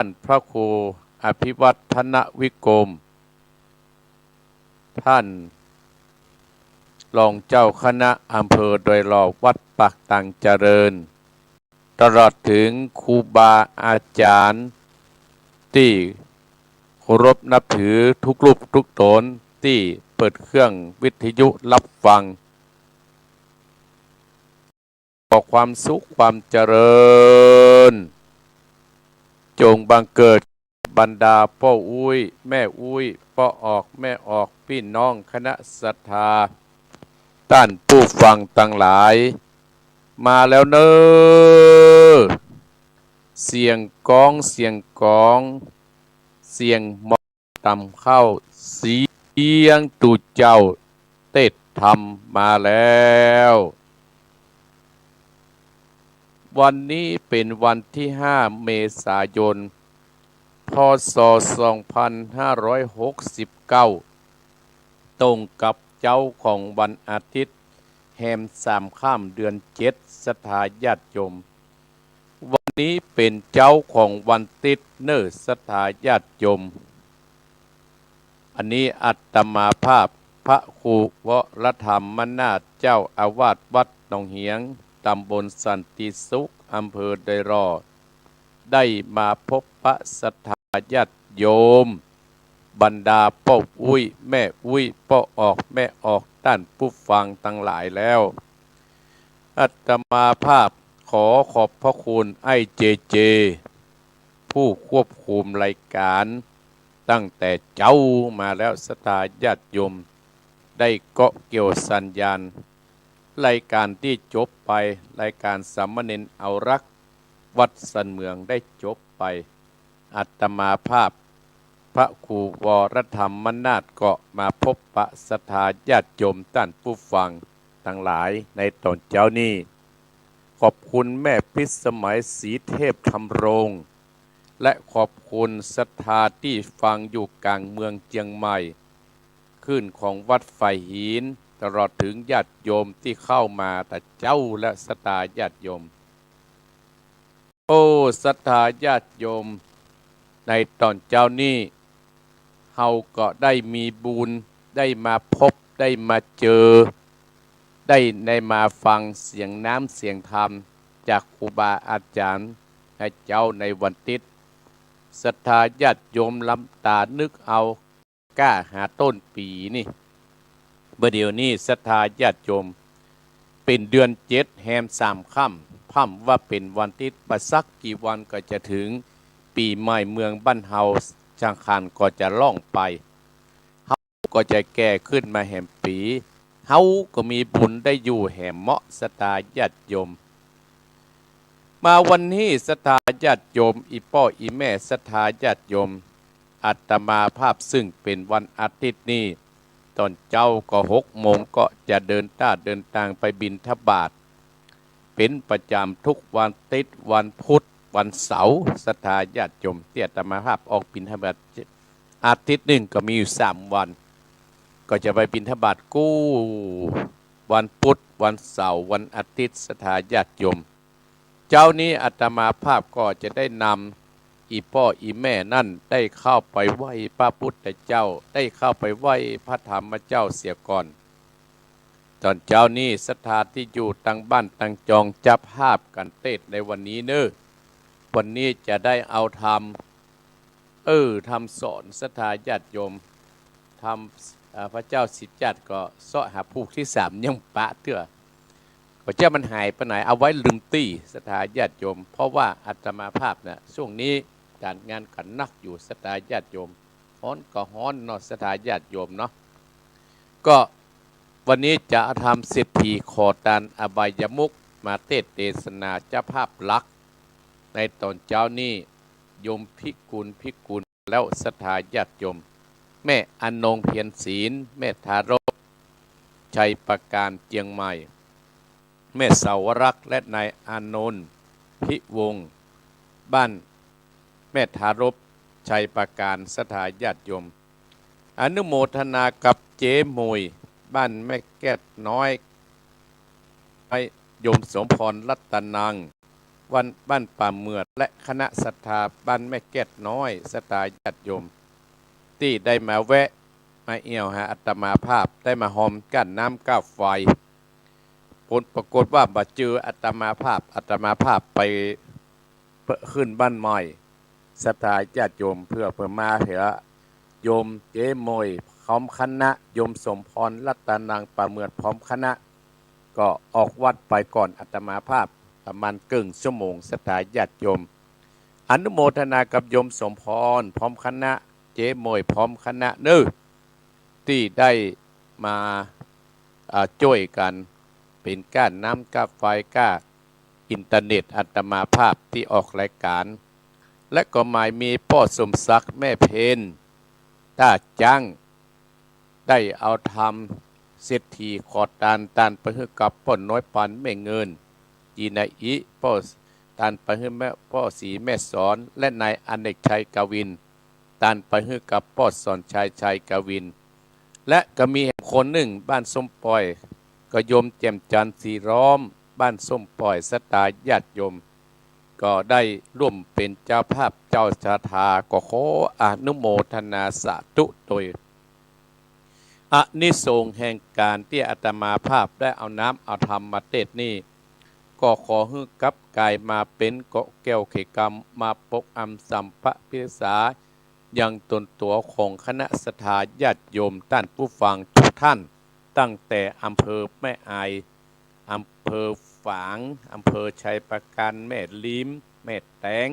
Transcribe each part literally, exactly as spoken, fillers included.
านพระครูอภิวัฒนวิกรม ท่านรองเจ้าคณะอำเภอดอยหล่อ วัดปากตางเจริญ ตลอดถึงครูบาอาจารย์ตี้เคารพนับถือทุกรูปทุกต๋น ตี้เปิดเครื่องวิทยุฮับฟัง ขอความสุขความเจริญ จงบังเกิดบรรดาป้ออุ๊ย แม่อุ๊ย ป้อออก แม่ออก ปี้น้องคณะศรัทธา ต้านผู้ฟังตังหลาย มาแล้วเน่อ เสียงก๊อง เสียงก๋อง เสียงหมอ ตำเข้า เสียงตุ๊เจ้าเตศน์ธรรมมาแล้ว วันนี้เป๋นวันตี้ห้า เมษายน พ.ศ. สองพันห้าร้อยหกสิบเก้า ตรงกับเจ๊าของวันอาทิตย์ แฮมสามค่ำ เดือนเจ็ด ศรัทธาญาติโยม วันนี้เป๋นเจ๊าของวันติ๊ดเน่อ ศรัทธาญาติโยม อันนี้อาตมาภาพพระครูวรธรรมนาถ เจ้าอาวาสวัดหนองเหียง ตำบลสันติสุข อำเภอดอยหล่อ ได้มาพบปะศรัทธาญาติโยม บรรดาป้ออุ๊ย แม่อุ๊ย ป้อออก แม่ออก ต้านผู้ฟังตังหลายแล้ว อาตมาภาพขอขอบพระคุณไอ้เจเจ ผู้ควบคุมรายการตั้งแต่เจ๊ามาแล้ว ศรัทธาญาติโยม ได้เกาะเกี่ยวสัญญาณ รายการตี้จบไป รายการสามเณรเอารัก วัดสันเหมืองได้จบไป อาตมาภาพพระครูวรธรรมนาถก็มาพบปะศรัทธาญาติโยมต้านผู้ฟังตังหลายในต๋อนเจ๊านี้ ขอบคุณแม่พิสมัย ศรีเทพธำรง และขอบคุณศรัทธาตี้ฟังอยู่ก๋างเมืองเจียงใหม่ คลื่นของวัดฝายหิน ตลอดถึงญาติโยมตี้เข้ามาแต่เจ๊าและศรัทธาญาติโยม โอ้ ศรัทธาญาติโยม ในต๋อนเจ๊านี้ เฮาก็ได้มีบุญ ได้มาพบ ได้มาเจอ ได้ ได้มาฟังเสียงน้ำเสียงธรรมจากครูบาอาจารย์นะเจ้า ในวันติ๊ด ศรัทธาญาติโยมลำต๋านึกเอา ก้าหาต้นปี๋นี่ บ่าเดี่ยวนี้ศรัทธาญาติโยม เป๋นเดือนเจ็ด แฮมสามค่ำ พ่ำว่าเป๋นวันติ๊ด บ่สักกี่วันก็จะเถิงปี๋ใหม่เมืองบ้านเฮา สังขารก็จะล่องไป เฮาก็จะแก่ขึ้นมาแหมปี๋ เฮาก็มีบุญได้อยู่แหมเมาะ ศรัทธาญาติโยม มาวันนี้ศรัทธาญาติโยม อี่ป้ออี่แม่ศรัทธาญาติโยม อาตมาภาพซึ่งเป๋นวันอาติ๊ดนี่ ต๋อนเจ๊าก็หกโมงก็จะเดินต้าเดินตางไปบิณฑบาต เป๋นประจ๋ำทุกวันติ๊ด วันพุธ วันเสาร์ ศรัทธาญาติโยม ตี้อาตมาภาพออกบิณฑบาตอาติ๊ดนึ่งก็มีอยู่สามวัน ก็จะไปบิณฑบาตกู้วันพุธ วันเสาร์ วันอาติ๊ด ศรัทธาญาติโยม เจ๊านี้อาตมาภาพก็จะได้นำอี่ป้ออี่แม่นั้นได้เข้าไปไหว้พระพุทธเจ้า ได้เข้าไปไหว้พระธรรมเจ้าเสียก่อน ต๋อนเจ๊านี้ศรัทธาตี้อยู่ตังบ้านตังจอง เจ้าภาพก๋านเตศน์ในวันนี้เน่อ วันนี้จะได้เอาธรรม เออ ธรรมสอนศรัทธาญาติโยม ธรรม เอ่อ พระเจ้าสิทธิ์จัดก็เซาะหาผูกตี้สามยังปะเตื้อ ก็เจ้ามันหายไปไหน เอาไว้ลืมตี้ศรัทธาญาติโยม เพราะว่าอาตมาภาพน่ะ ช่วงนี้ก๋านงานก็หนักอยู่ศรัทธาญาติโยม ฮ้อนก็ฮ้อนเนาะศรัทธาญาติโยมเนาะ ก็วันนี้จะเอาธรรมเศรษฐีขอตานอบายมุขมาเตศน์เตสนา เจ้าภาพหลักในต๋อนเจ๊านี้ โยมพิกูล พิกูล แล้วศรัทธาญาติโยม แม่อนงเพียรศิลป์ แม่ทารพ ชัยปราการ เจียงใหม่ แม่เสาวรักษ์ และนายอานนท์ พิวงศ์ บ้านแม่ทารพ ชัยปราการ ศรัทธาญาติโยม อนุโมทนากับเจ๊หมุย บ้านแม่แก้วน้อย โยมสมพร รัตนัง วันบ้านป่าเหมือด และคณะศรัทธาบ้านแม่แก้ดน้อย ศรัทธาญาติโยม ตี้ได้มาแวะมาเอี่ยวหาอาตมาภาพ ได้มาหอมก้านน้ำก้าไฟ ผลปรากฏว่าบ่เจออาตมาภาพ อาตมาภาพไป เปื้อขึ้นบ้านใหม่ ศรัทธาญาติโยม เปื้อ เปื้อมาเถอะ โยมเจ๊เมยพร้อมคณะ โยมสมพร รัตนัง ป่าเหมือด พร้อมคณะ ก็ออกวัดไปก่อนอาตมาภาพประมาณเกิ่งชั่วโมง ศรัทธาญาติโยม อนุโมทนากับโยมสมพรพร้อมคณะ เจ๊เมยพร้อมคณะเน้อ ตี้ได้มา อ่า จ้วยกั๋น เป๋นก้าน้ำก้าไฟก้าอินเทอร์เน็ตอาตมาภาพตี้ออกรายก๋าน และก็หมายมีป้อสมศักดิ์ แม่เพ็ญ ต้าจ๊าง ได้เอาธรรมเศรษฐีขอตาน ตานไปหื้อกับป้อน้อยปานแม่เงิน จีนาอิ ป้อ ตานไปหื้อแม่ ป้อศรีแม่สอน และนายอเนกชัยกวิน ตานไปหื้อกับป้อสอนชัย ชัยกวิน และก็มีแหมคนนึ่งบ้านส้มป่อย ก็โยมแจ่มจันทร์ ศรีล้อม บ้านส้มป่อย ศรัทธาญาติโยม ก็ได้ร่วมเป๋นเจ้าภาพเจ้าศรัทธา ก็ขออนุโมทนาสาธุโตย อานิสงส์แห่งก๋านตี้อาตมาภาพได้เอาน้ำเอาธรรมมาเตสน์นี้ ก็ขอหื้อกลับก๋ายมาเป๋นเกราะแก้วไขกรรม มาปกอำสัมปะพิษา ยังต๋นตั๋วของคณะศรัทธาญาติโยมต้านผู้ฟังทุกท่าน ตั้งแต่อำเภอแม่อาย อำเภอฝาง อำเภอชัยปราการ แม่ริม แม่แตง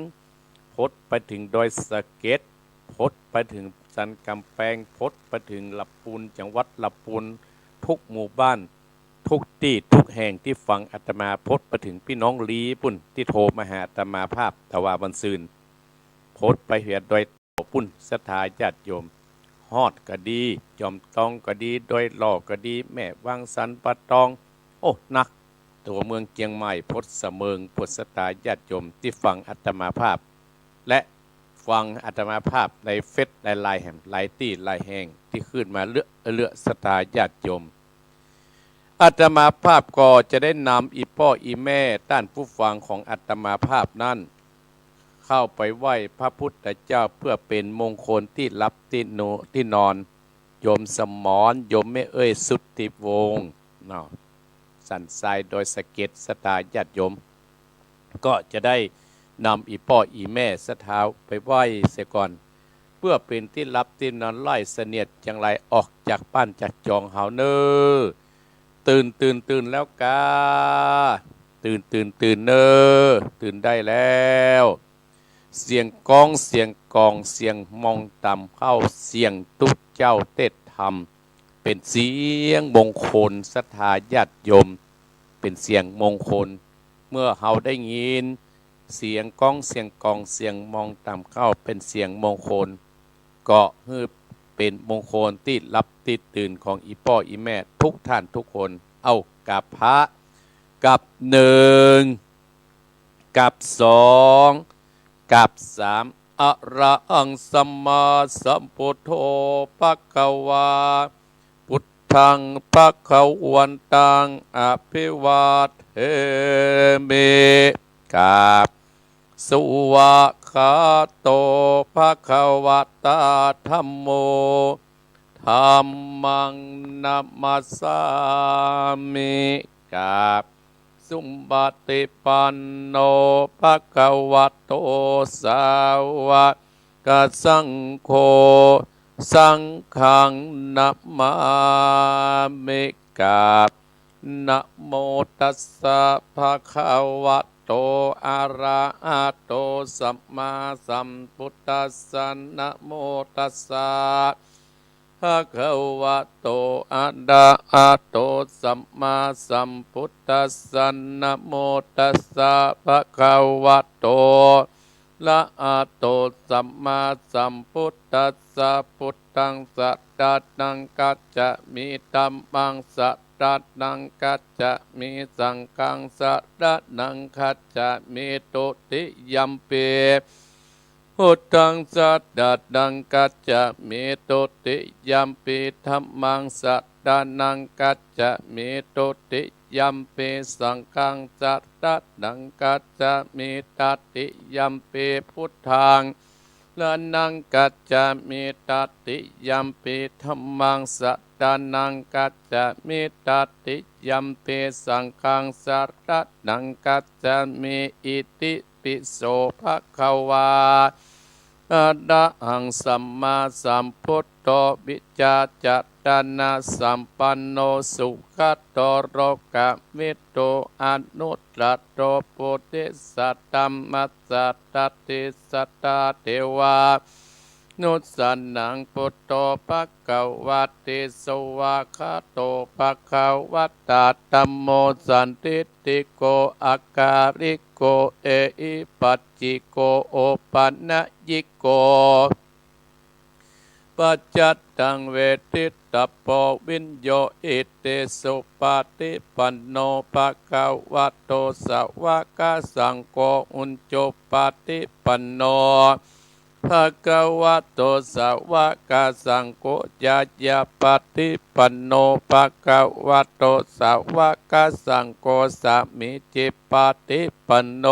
พดไปเถิงดอยสะเก็ด พดไปเถิงสันก๋ำแปง พดไปเถิงลำปูน จังหวัดลำปูน ทุกหมู่บ้าน ทุกตี้ ทุกแห่งตี้ฟังอาตมา พดไปเถิงปี้น้องลี้ปู้น ตี้โทรมาหาอาตมาภาพ ตะวาวันซืน พดไปเหียดอยเต่าปู้น ศรัทธาญาติโยม ฮอดก็ดี จอมตองก็ดี ดอยหล่อก็ดี แม่วางสันป่าตอง โอ้ นัก ตั๋วเมืองเจียงใหม่ พดสะเมิง พด ศรัทธาญาติโยมตี้ฟังอาตมาภาพ และฟังอาตมาภาพในเฟซ หลายๆ แห่ง หลายตี้หลายแห่ง ตี้ขึ้นมาเลือก เลือก ศรัทธาญาติโยม อาตมาภาพก็จะได้นำอี่ป้ออี่แม่ต้านผู้ฟังของอาตมาภาพนั้น เข้าไปไหว้พระพุทธเจ้าเปื้อเป๋นมงคลตี้หลับตี้โน ตี้นอน โยมสมร โยมแม่เอ้ย สุทธิวงศ์ เนาะ สันทรายดอยสะเก็ด ศรัทธาญาติโยม ก็จะได้นำอี่ป้ออี่แม่ศรัทธาไปไหว้เสียก่อน เปื้อเป๋นตี้หลับตี้นอน ไล่เสนียดจังไรออกจากบ้านจากจองเฮาเน่อ ตื่น ตื่น ตื่นแล้วกา ตื่น ตื่น ตื่นเน่อ ตื่นได้แล้ว เสียงก้อง เสียงกอง เสียงมองต่ำเข้า เสียงตุ๊เจ้าเตสน์ธรรม เป๋นเสียงมงคล ศรัทธาญาติโยม เป๋นเสียงมงคล เมื่อเฮาได้ยินเสียงก้อง เสียงกอง เสียงมองต่ำเข้า เป๋นเสียงมงคล ก็หื้อเป๋นมงคลตี้หลับตี้ตื่นของอี่ป้ออี่แม่ทุกท่านทุกคน เอ้า กราบพระ กราบหนึ่ง กราบสอง กราบสาม อะระหังสัมมาสัมพุทโธ ภะคะวา พุทธัง ภะคะวันตัง อะภิวาเทมิ กราบ สวากขาโต ภะคะวะตา ธัมโม ธัมมัง นะมัสสามิ กราบ สุปฏิปันโน ภะคะวะโต สาวะกะสังโฆ สังฆัง นะมามิ กราบ นะโมตัสสะ ภะคะวะโต อะระหะโต สัมมาสัมพุทธัสสะ นะโมตัสสะ ภะคะวะโต อะระหะโต สัมมาสัมพุทธัสสะ นะโมตัสสะ ภะคะวะโต อะระหะโต สัมมาสัมพุทธัสสะ พุทธัง สะระณัง คัจฉามิ ธัมมัง สะระณัง คัจฉามิ สังฆัง สะระณัง คัจฉามิ ทุติยัมปิ พุทธัง สะระณัง คัจฉามิ ทุติยัมปิ ธัมมัง สะระณัง คัจฉามิ ทุติ ยมปิ สังฆัง สะระณัง คัจฉามิ ตติยมปิ พุทธัง สะระณัง คัจฉามิ ตติยมปิ ธัมมัง สะระณัง คัจฉามิ ตติยมปิ สังฆัง สะระณัง คัจฉามิ อิติปิโส ภะคะวา อะระหัง สัมมาสัมพุทโธ วิชชาจารณะสัมปันโน สุขะโต โลกะวิทู อนุตตะโร ปุริสะธัมมัสสะ ดัฏฐิสะทธา เทวานุสสานัง พุทโธ ภะคะวะติ สวากขาโต ภะคะวะตา ธัมโม สันทิฏฐิโก อะกาลิโก เอหิปัสสิโก โอปะนะยิโก ปัจจัตตัง เวทิตตะโพ วิญโญ อิติสุปะฏิปันโน ภะคะวะโต สาวะกะสังโฆ อุจจุปะฏิปันโน ภะคะวะโต สาวะกะสังโฆ ญาญาปะฏิปันโน ภะคะวะโต สาวะกะสังโฆ สามีจิปะฏิปันโน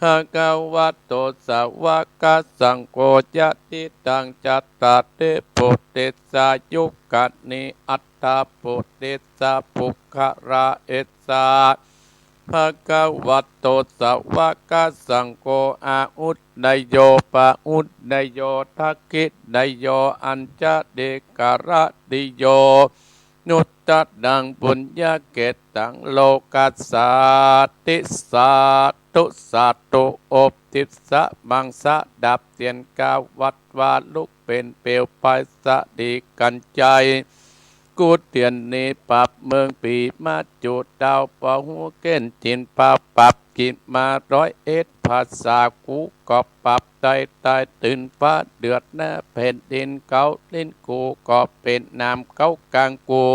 ภะคะวะโต สาวะกะสังโฆ ยะทิตัง จัตตาริ ปุริสายุคานิ อัตถะ ปุริสะปุคคละ เอสสะ ภะคะวะโต สาวะกะสังโฆ อาหุนโย ปะหุนโย ทักขินโย อัญชลีกรณีโย นุตตะรัง ปุญญะเขตตัง โลกัสสาติ สาธุ สาธุ อบทิศสะมังสะ ดับเตียนกาวัดวาลุกเป๋นเปลวไฟสะดีกัญชัย กู้เตียนหนีปาปเมืองผีมาจุดาว ปะฮูเก้นจินปาป ปับกินมาร้อยเอ็ดภาษา กูก็ปับ ใต้ใต้ตื่นฟ้า เดือดหน้าแผ่นดิน เกาลิ้น กูก็เป๋นน้ำ เกากลาง กู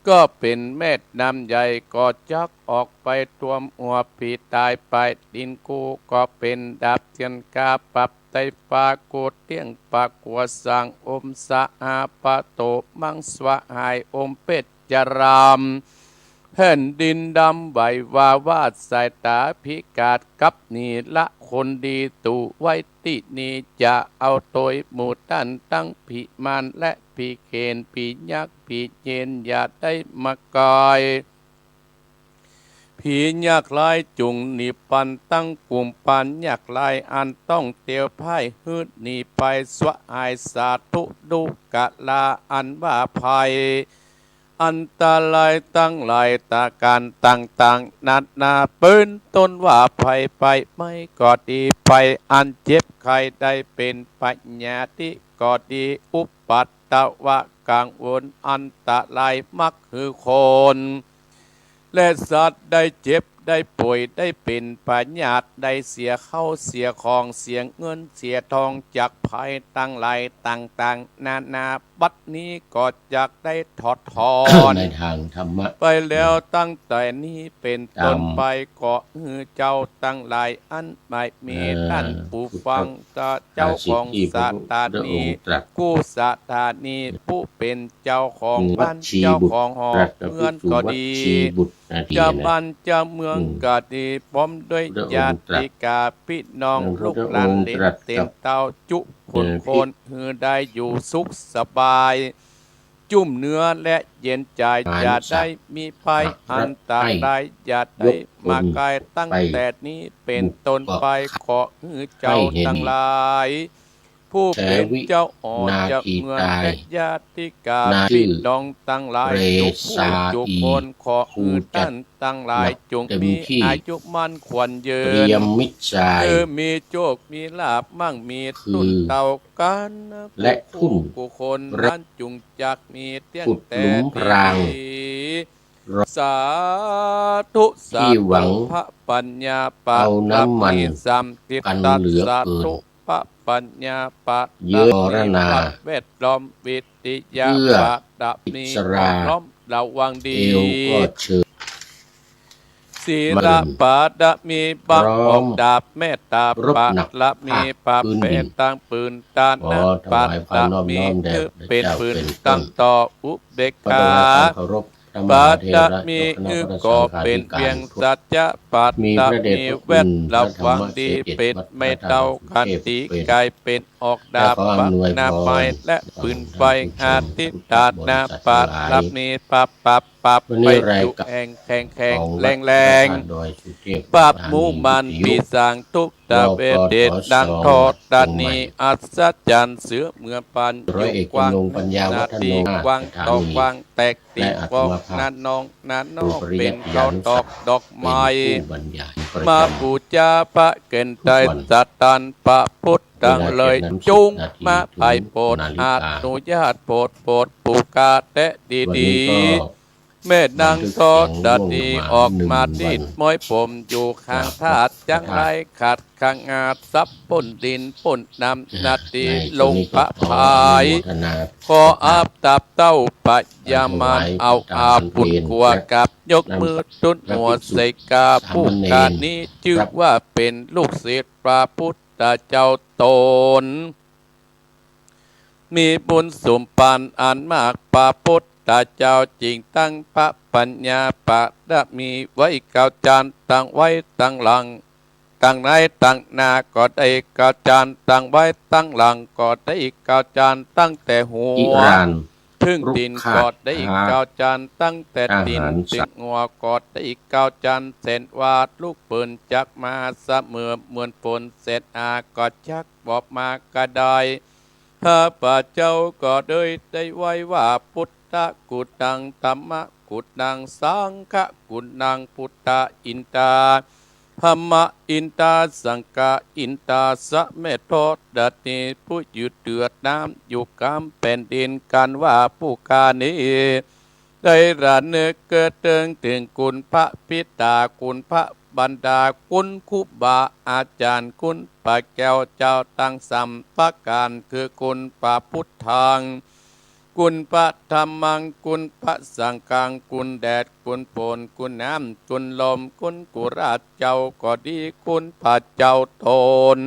ก็เป๋นแม่น้ำใหญ่ ก็จักออกไปท่วมหัวผีต๋ายไป ดิน กูก็เป๋นดาบเตียนกา ปับใต้ฟ้า กูเตี้ยงปากกัวสัง อมสหาปะโตมัง สวะหาย อมเพชรจราม แผ่นดินดำไหว วาวาดสายต๋าพิกาศ กับหนีละคนดี ตู่ไว้ตี้นี่ จะเอาโตยหมู่ต้านตัง ผีมารและผีเขน ผียักษ์ผีเยน อย่าได้มาใก้ ผียักษ์ร้ายจุ่งหนีปัน ตังกุมปานยักษ์ร้าย อันต้องเตียวพ่าย หื้อหนีไป สวะหาย สาธุ ดูกะลา อันว่าภัย อันตรายตังหลาย ตาก๋านต่างๆ นานา เป๋นต้นว่าภัย ไฟไหม้ก็ดี ภัยอันเจ็บไข้ได้เป๋น พยาธิก็ดี อุปัตตวะกังวล อันตราย มักหื้อคนและสัตว์ได้เจ็บได้ป่วย ได้เป๋นพยาธิ ได้เสียข้าวเสียของ เสียเงินเสียทอง จากภัยตังหลายต่างๆ นานา บัดนี้ก็จักได้ถอดถอน ในทางธรรมะ ไปแล้ว ตั้งแต่นี้เป๋นต้นไป ตาม ขอหื้อเจ้าตังหลาย อันบ่มี เอ่อ ต้านผู้ฟัง พุทธ เจ้าของ ภาษิตที่พระพุทธองค์ตรัส สถานี กู้สถานี ผู้เป๋นเจ้าของบ้าน วัชชีบุตร เจ้าของหอ รัตน เฮือนก็ดี วัชชีบุตรนาที เจ้าบ้าน นะ เจ้าเมือง อืม ก็ดี พร้อมด้วย พระองค์ตรัส ญาติกาพี่น้อง พระพุทธองค์ ลูกหลานเหลน ตรัสกับ เตียนเต้า จุคน เอ่อ คน หื้อได้อยู่สุขสบาย จุ่มเนื้อและเย็นใจ๋ หาร อย่าได้มีภัย สัพพะ อันตราย อย่าได้มาใก้ ยกตน ตั้งแต่นี้เป๋นต้นไป ไป ขอหื้อเจ้าตังหลาย ผู้เป๋นเจ้าหอ เจ้าเมือง และญาติกาพี่น้องตังหลาย จุผู้จุคน ขอหื้อต้านตังหลาย จงมีอายุมั่นขวัญยืน เตรียมมิตรสหาย เออ มีโชคมีลาภ มั่งมี คือ ตุ้นเต้ากั๋น และ กู้คน นั้นจุ่งจักมีเตี้ยงแต่ ขุดหลุมพราง ดี สาธุ สาธุ ที่หวัง พระปัญญาบารมี เอาน้ำมัน สามสิบ กันเหลือเกิน สาธุ พระปัญญาบารมี เยอะ พระแวดล้อม วิทยา เพื่อ บารมี อิสรา พร้อมระวังดี เอวก็เชิญ ศีลบารมี พระองค์ดาบเมตตา รบหนัก บารมี ภาคพื้นดิน พระแผ่ตังปืนตานะ ขอถวายความนอบน้อมแด่พระเจ้าเป็นต้น บารมี คือเป๋นปืนตังต่ออุเบกขา ขอถวายความเคารพ บารมีอื่นก็เป๋นเวียงสัจจะบารมี แวดระวังดีเป๋นไม้เต้าขันติก๋ายเป๋นออกดาบ ปักหน้าไม้และปืนไฟ อธิษฐานาบารมี ปับปับปับ ไปจุแอ่งแข็งแข็งแรงแรง ปับหมู่มารปีศาจทุกตะเวทเดชดังธรณี อัศจรรย์เสือเมือปันอยู่กว้าง นาทีกว้างต่อกว้าง แตกตีฟองนาน้องนาน้อง เป๋นข้าวตอกดอกไม้ มาปู๋จาพระเก๋ณฑ์ไตรสรรพระพุทธตังหลาย จุ่งมาไพร่โปรดอนุญาตโปรดโปรดปู๋จาแต๊ดีๆ แม่นางธรณีออกมาดีดม้อยผมอยู่ข้างธาตุจังไรขัดข้างอาสับป้นดินป้นน้ำนาทีลงพระพาย ขออาบตับเต้าพญามารเอาอาบุญกั๋วกับยกมือตุ๊ดหัวใส่กา ผู้ข้านี้จื้อว่าเป๋นลูกศิษย์พระพุทธเจ้าต๋น มีบุญสมภารอันมาก พระพุทธเจ้าจึงตั้งพระปัญญาบารมีไว้ เก้าจานตั้งไว้ตังหลัง ตังในตังหน้าก็ได้ เก้าจานตั้งไว้ตังหลังก็ได้ เก้าจานตั้งแต่หัว เถิงตี๋นก็ได้ เก้าจานตั้งแต่ตี๋นเถิงหัวก็ได้ เก้าจาน แสนว่าลูกเปิ้นจักมาเสมอ เหมือนฝนแสนอาก็จัก บอกมาก็ได้ ข้าพเจ้าก็เลยได้ไหว้ว่า พุทธกุณัง ธัมมกุณัง สังฆกุณัง พุทธะอินทา ธัมมะอินทา สังฆะอินทา สะแม่ธรณีผู้อยู่เหนือน้ำอยู่กลางแผ่นดิน กันว่าผู้ข้านี้ ได้ระลึกเถิงเถิงคุณพระปิดา คุณพระมารดา คุณครูบาอาจารย์ คุณพระแก้วเจ้าตังสามประก๋าน คือคุณพระพุทธัง คุณพระธัมมัง คุณพระสังฆัง คุณแดด คุณฝน คุณน้ำ คุณลม คุณกุหลาบเจ้าก็ดี คุณพระเจ้าต๋น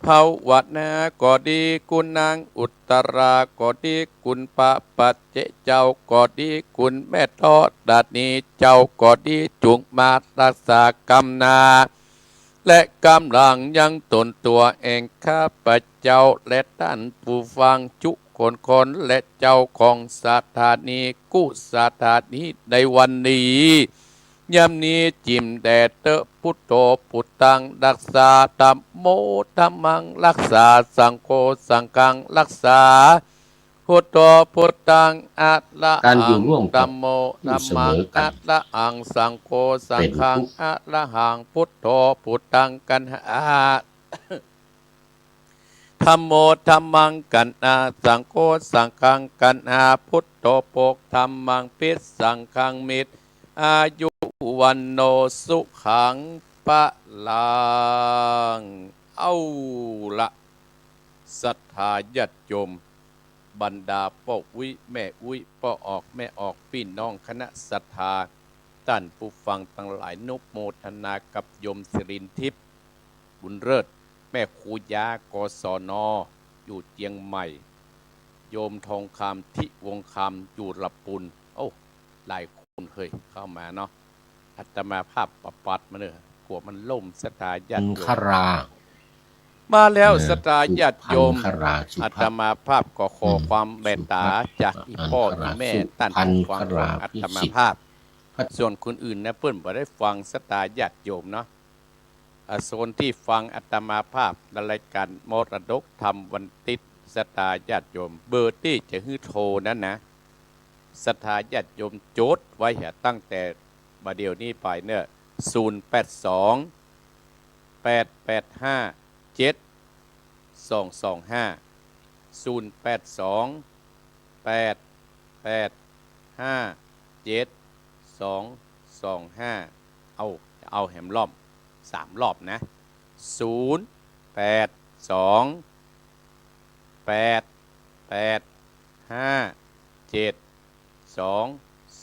ภาวนาก็ดี คุณนางอุตตราก็ดี คุณพระปัจเจกเจ้าก็ดี คุณแม่ธรณีเจ้าก็ดี จุ่งมารักษากำนา และกำลังยังต๋นตั๋วแห่งข้าพเจ้า และต้านผู้ฟังจุคนคน และเจ้าของสถานีกู้สถานีในวันนี้ ยามนี้จิ่มแด่เต๊อะ พุทโธพุทธังรักษา ธัมโมธัมมังรักษา สังโฆสังฆังรักษา พุทโธพุทธังอะระหัง ธัมโมธัมมังอะระหัง สังโฆสังฆังอะระหัง พุทโธพุทธังกัณหา ธัมโมธัมมังกัณหา สังโฆสังฆังกัณหา พุทโธโภค ธัมมังภิ สังฆังมิตร อายุวัณโณสุขังพลัง เอาละ ศรัทธาญาติโยม บรรดาป้ออุ๊ยแม่อุ๊ย ป้อออกแม่ออก ปี้น้องคณะศรัทธา ต้านผู้ฟังตังหลาย นุโมทนากับโยมสิรินทิพย์ บุญเลิศ แม่ครูยา กศน อยู่เจียงใหม่ โยมทองคำ ทิวงศ์คำ อยู่ละปูน โอ้ หลายคนเฮ้ย เข้ามาเนาะ อาตมาภาพปะปัดมาเน่อ กั๋วมันล่ม ศรัทธาญาติโยม มาแล้ว ศรัทธาญาติโยม อาตมาภาพก็ขอความเมตต๋าจากอี่ป้ออี่แม่ ต้านผู้ฟังของอาตมาภาพ ส่วนคนอื่นนะ เปิ้นบ่ได้ฟัง ศรัทธาญาติโยมเนาะ อ่า ส่วนตี้ฟังอาตมาภาพในรายก๋านมรดกธรรมวันติ๊ด ศรัทธาญาติโยม เบอร์ตี้จะหื้อโทรนั้นนะ ศรัทธาญาติโยมจดไว้เหีย ตั้งแต่บ่าเดี่ยวนี้ไปเน่อ ศูนย์แปดสอง แปดแปดห้า เจ็ดสองสองห้า ศูนย์แปดสอง แปดแปดห้า เจ็ดสองสองห้า เอา เอาแหมรอบ สามรอบนะ ศูนย์แปดสอง แปดแปดห้า เจ็ดสอง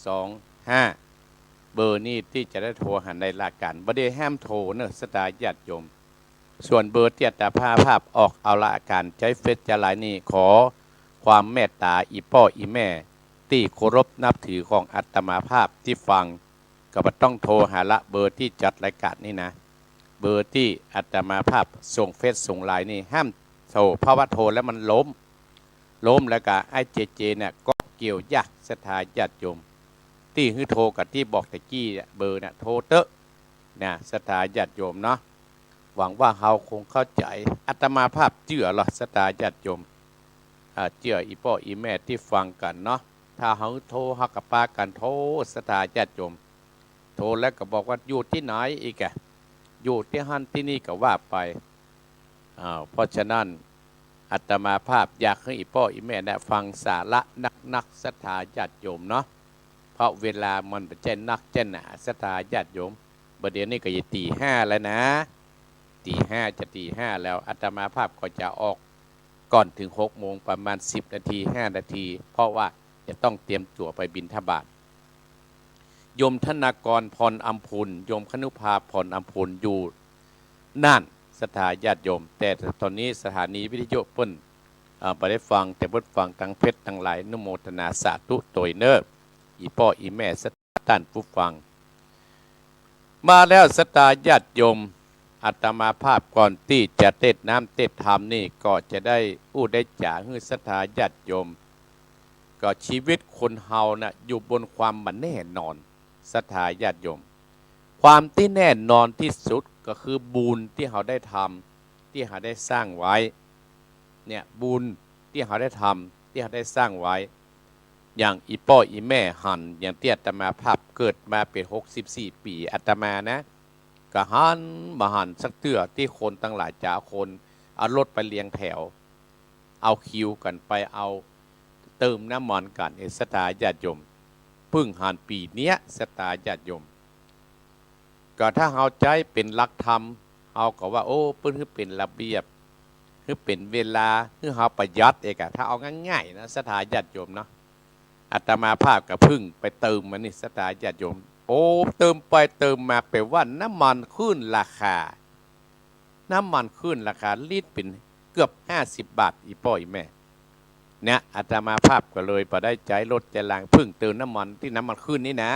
สองห้า เบอร์นี้ตี้จะได้โทรหาในรายก๋าน บ่ได้ห้ามโทรเน่อ ศรัทธาญาติโยม ส่วนเบอร์ตี้อาตมาภาพออกเอารายก๋านใจ๊เฟซใจ๊ไลน์นี้ ขอความเมตต๋าอี่ป้ออี่แม่ ตี้เคารพนับถือของอาตมาภาพตี้ฟัง ก็บ่ต้องโทรหาละ เบอร์ตี้จัดรายการนี่นะ เบอร์ตี้อาตมาภาพส่งเฟซส่งไลน์นี่ ห้ามโทร เพราะว่าโทรแล้วมันล้ม ล้มแล้วก็ไอ้เจเจเนี่ยก็เกี่ยวยาก ศรัทธาญาติโยม ตี้หื้อโทรกับตี้บอกตะกี้เนี่ย เบอร์เนี่ยโทรเต๊อะนะ ศรัทธาญาติโยมเนาะ หวังว่าเฮาคงเข้าใจ๋ อาตมาภาพเจื้อละ ศรัทธาญาติโยม อ่า เจื้ออี่ป้ออี่แม่ตี้ฟังกั๋นเนาะ ถ้าเฮาโทรเฮาก็ปากั๋นโทร ศรัทธาญาติโยม โทรแล้วก็บอกว่าอยู่ตี้ไหนอีกอะ อยู่ตี้หั้นตี้นี่ก็ว่าไป อ้าว เพราะฉะนั้นอาตมาภาพอยากหื้ออี่ป้ออี่แม่เนี่ยฟังสาระนักๆ ศรัทธาญาติโยมเนาะ เพราะเวลามันบ่ใจ้นักใจ้หนา ศรัทธาญาติโยม บ่าเดี่ยวนี้ก็จะตีห้าแล้วนะ ตีห้า จะตีห้าแล้ว อาตมาภาพก็จะออกก่อนเถิงหกโมงประมาณสิบนาที ห้านาที เพราะว่าจะต้องเตรียมตั๋วไปบิณฑบาต โยมธนากร พรอำพูน โยมคณุภา พรอำพูน อยู่น่าน ศรัทธาญาติโยม แต่ตอนนี้สถานีวิทยุเปิ้น เอ่อ บ่ได้ฟัง แต่เปิ้นฟังตางเฟซตางไลน์ อนุโมทนาสาธุโตยเน่อ อี่ป้ออี่แม่ศรัทธาต้านผู้ฟัง มาแล้วศรัทธาญาติโยม อาตมาภาพก่อนตี้จะเตสน์น้ำเตสน์ธรรมนี่ ก็จะได้อู้ได้จ๋าหื้อศรัทธาญาติโยม ก็ชีวิตคนเฮาน่ะอยู่บนความบ่แน่นอน ศรัทธาญาติโยม ความตี้แน่นอนตี้สุดก็คือบุญตี้เฮาได้ทำ ตี้เฮาได้สร้างไว้ เนี่ย บุญตี้เฮาได้ทำ ตี้เฮาได้สร้างไว้ อย่างอี่ป้ออี่แม่หัน อย่างตี้อาตมาภาพเกิดมาเป๋นหกสิบสี่ปี๋ อาตมานะ ก็หันบ่หันสักเตื้อตี้คนตังหลายจ๋าคนเอารถไปเรียงแถว เอาคิวกั๋นไปเอาเติมน้ำมันกั๋น เออ ศรัทธาญาติโยม เพิ่งหันปี๋เนี้ย ศรัทธาญาติโยม ก็ถ้าเฮาใจ๊เป๋นหลักธรรม เฮาก็ว่า โอ้ เปิ้นหื้อเป๋นระเบียบ หื้อเป๋นเวลา หื้อเฮาประหยัดเองอะ ถ้าเอาง่ายๆ นะ ศรัทธาญาติโยมเนาะ อาตมาภาพก็เพิ่งไปเติมมานี่ ศรัทธาญาติโยม โอ้ เติมไปเติมมา แป๋ว่าน้ำมันขึ้นราคา น้ำมันขึ้นราคาลิตรเป๋นเกือบห้าสิบบาท อี่ป้ออี่แม่ เนี่ย อาตมาภาพก็เลยบ่ได้ใจ๊รถใจ๊ลาง เพิ่งเติมน้ำมันตี้น้ำมันขึ้นนี่นะ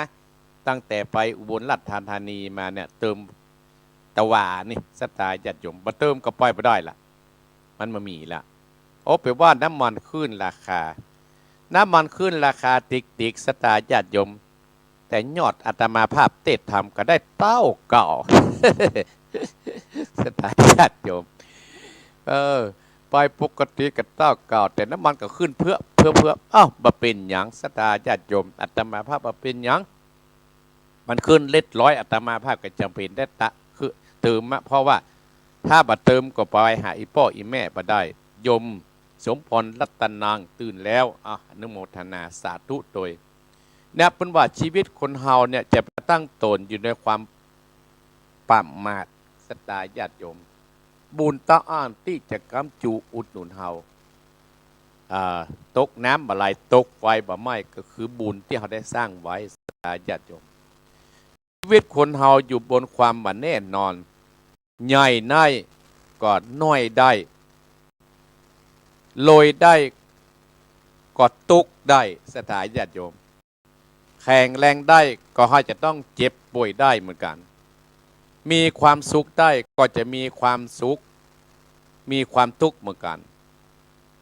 ตั้งแต่ไปอุบลราชธานีมาเนี่ย เติมตะหว่านี่ ศรัทธาญาติโยม บ่เติมก็ไปบ่ได้ละ มันบ่มีละ โอ้ แป๋ว่าน้ำมันขึ้นราคา น้ำมันขึ้นราคาติ๊กๆ ศรัทธาญาติโยม แต่ยอดอาตมาภาพเตสน์ธรรมก็ได้เต้าเก่า ศรัทธาญาติโยม เออ ไปปกติก็เต้าเก่า แต่น้ำมันก็ขึ้นเพื่อ เพื่อ เพื่อ อ้าว บ่เป๋นหยัง ศรัทธาญาติโยม อาตมาภาพบ่เป๋นหยัง มันขึ้นเล็กน้อย อาตมาภาพก็จ๋ำเป๋นได้ตะ คือเติมอะ เพราะว่าถ้าบ่เติมก็ไปหาอี่ป้ออี่แม่บ่ได้ โยมสมพรรัตนังตื่นแล้ว อ่ะ อนุโมทนาสาธุโตย เนี่ย เปิ้นว่าชีวิตคนเฮาเนี่ยจะไปตั้งต๋นอยู่ในความประมาท ศรัทธาญาติโยม บุญตาอ้านตี้จะก๊ำจูอุดหนุนเฮา อ่า ตกน้ำบ่ไหล ตกไฟบ่ไหม้ ก็คือบุญตี้เฮาได้สร้างไว้ ศรัทธาญาติโยม ชีวิตคนเฮาอยู่บนความบ่แน่นอน ใหญ่ได้ก็น้อยได้ รวยได้ก็ตุ๊กได้ ศรัทธาญาติโยม แข็งแรงได้ก็อาจจะต้องเจ็บป่วยได้เหมือนกั๋น มีความสุขได้ก็จะมีความสุข มีความตุ๊กเหมือนกั๋น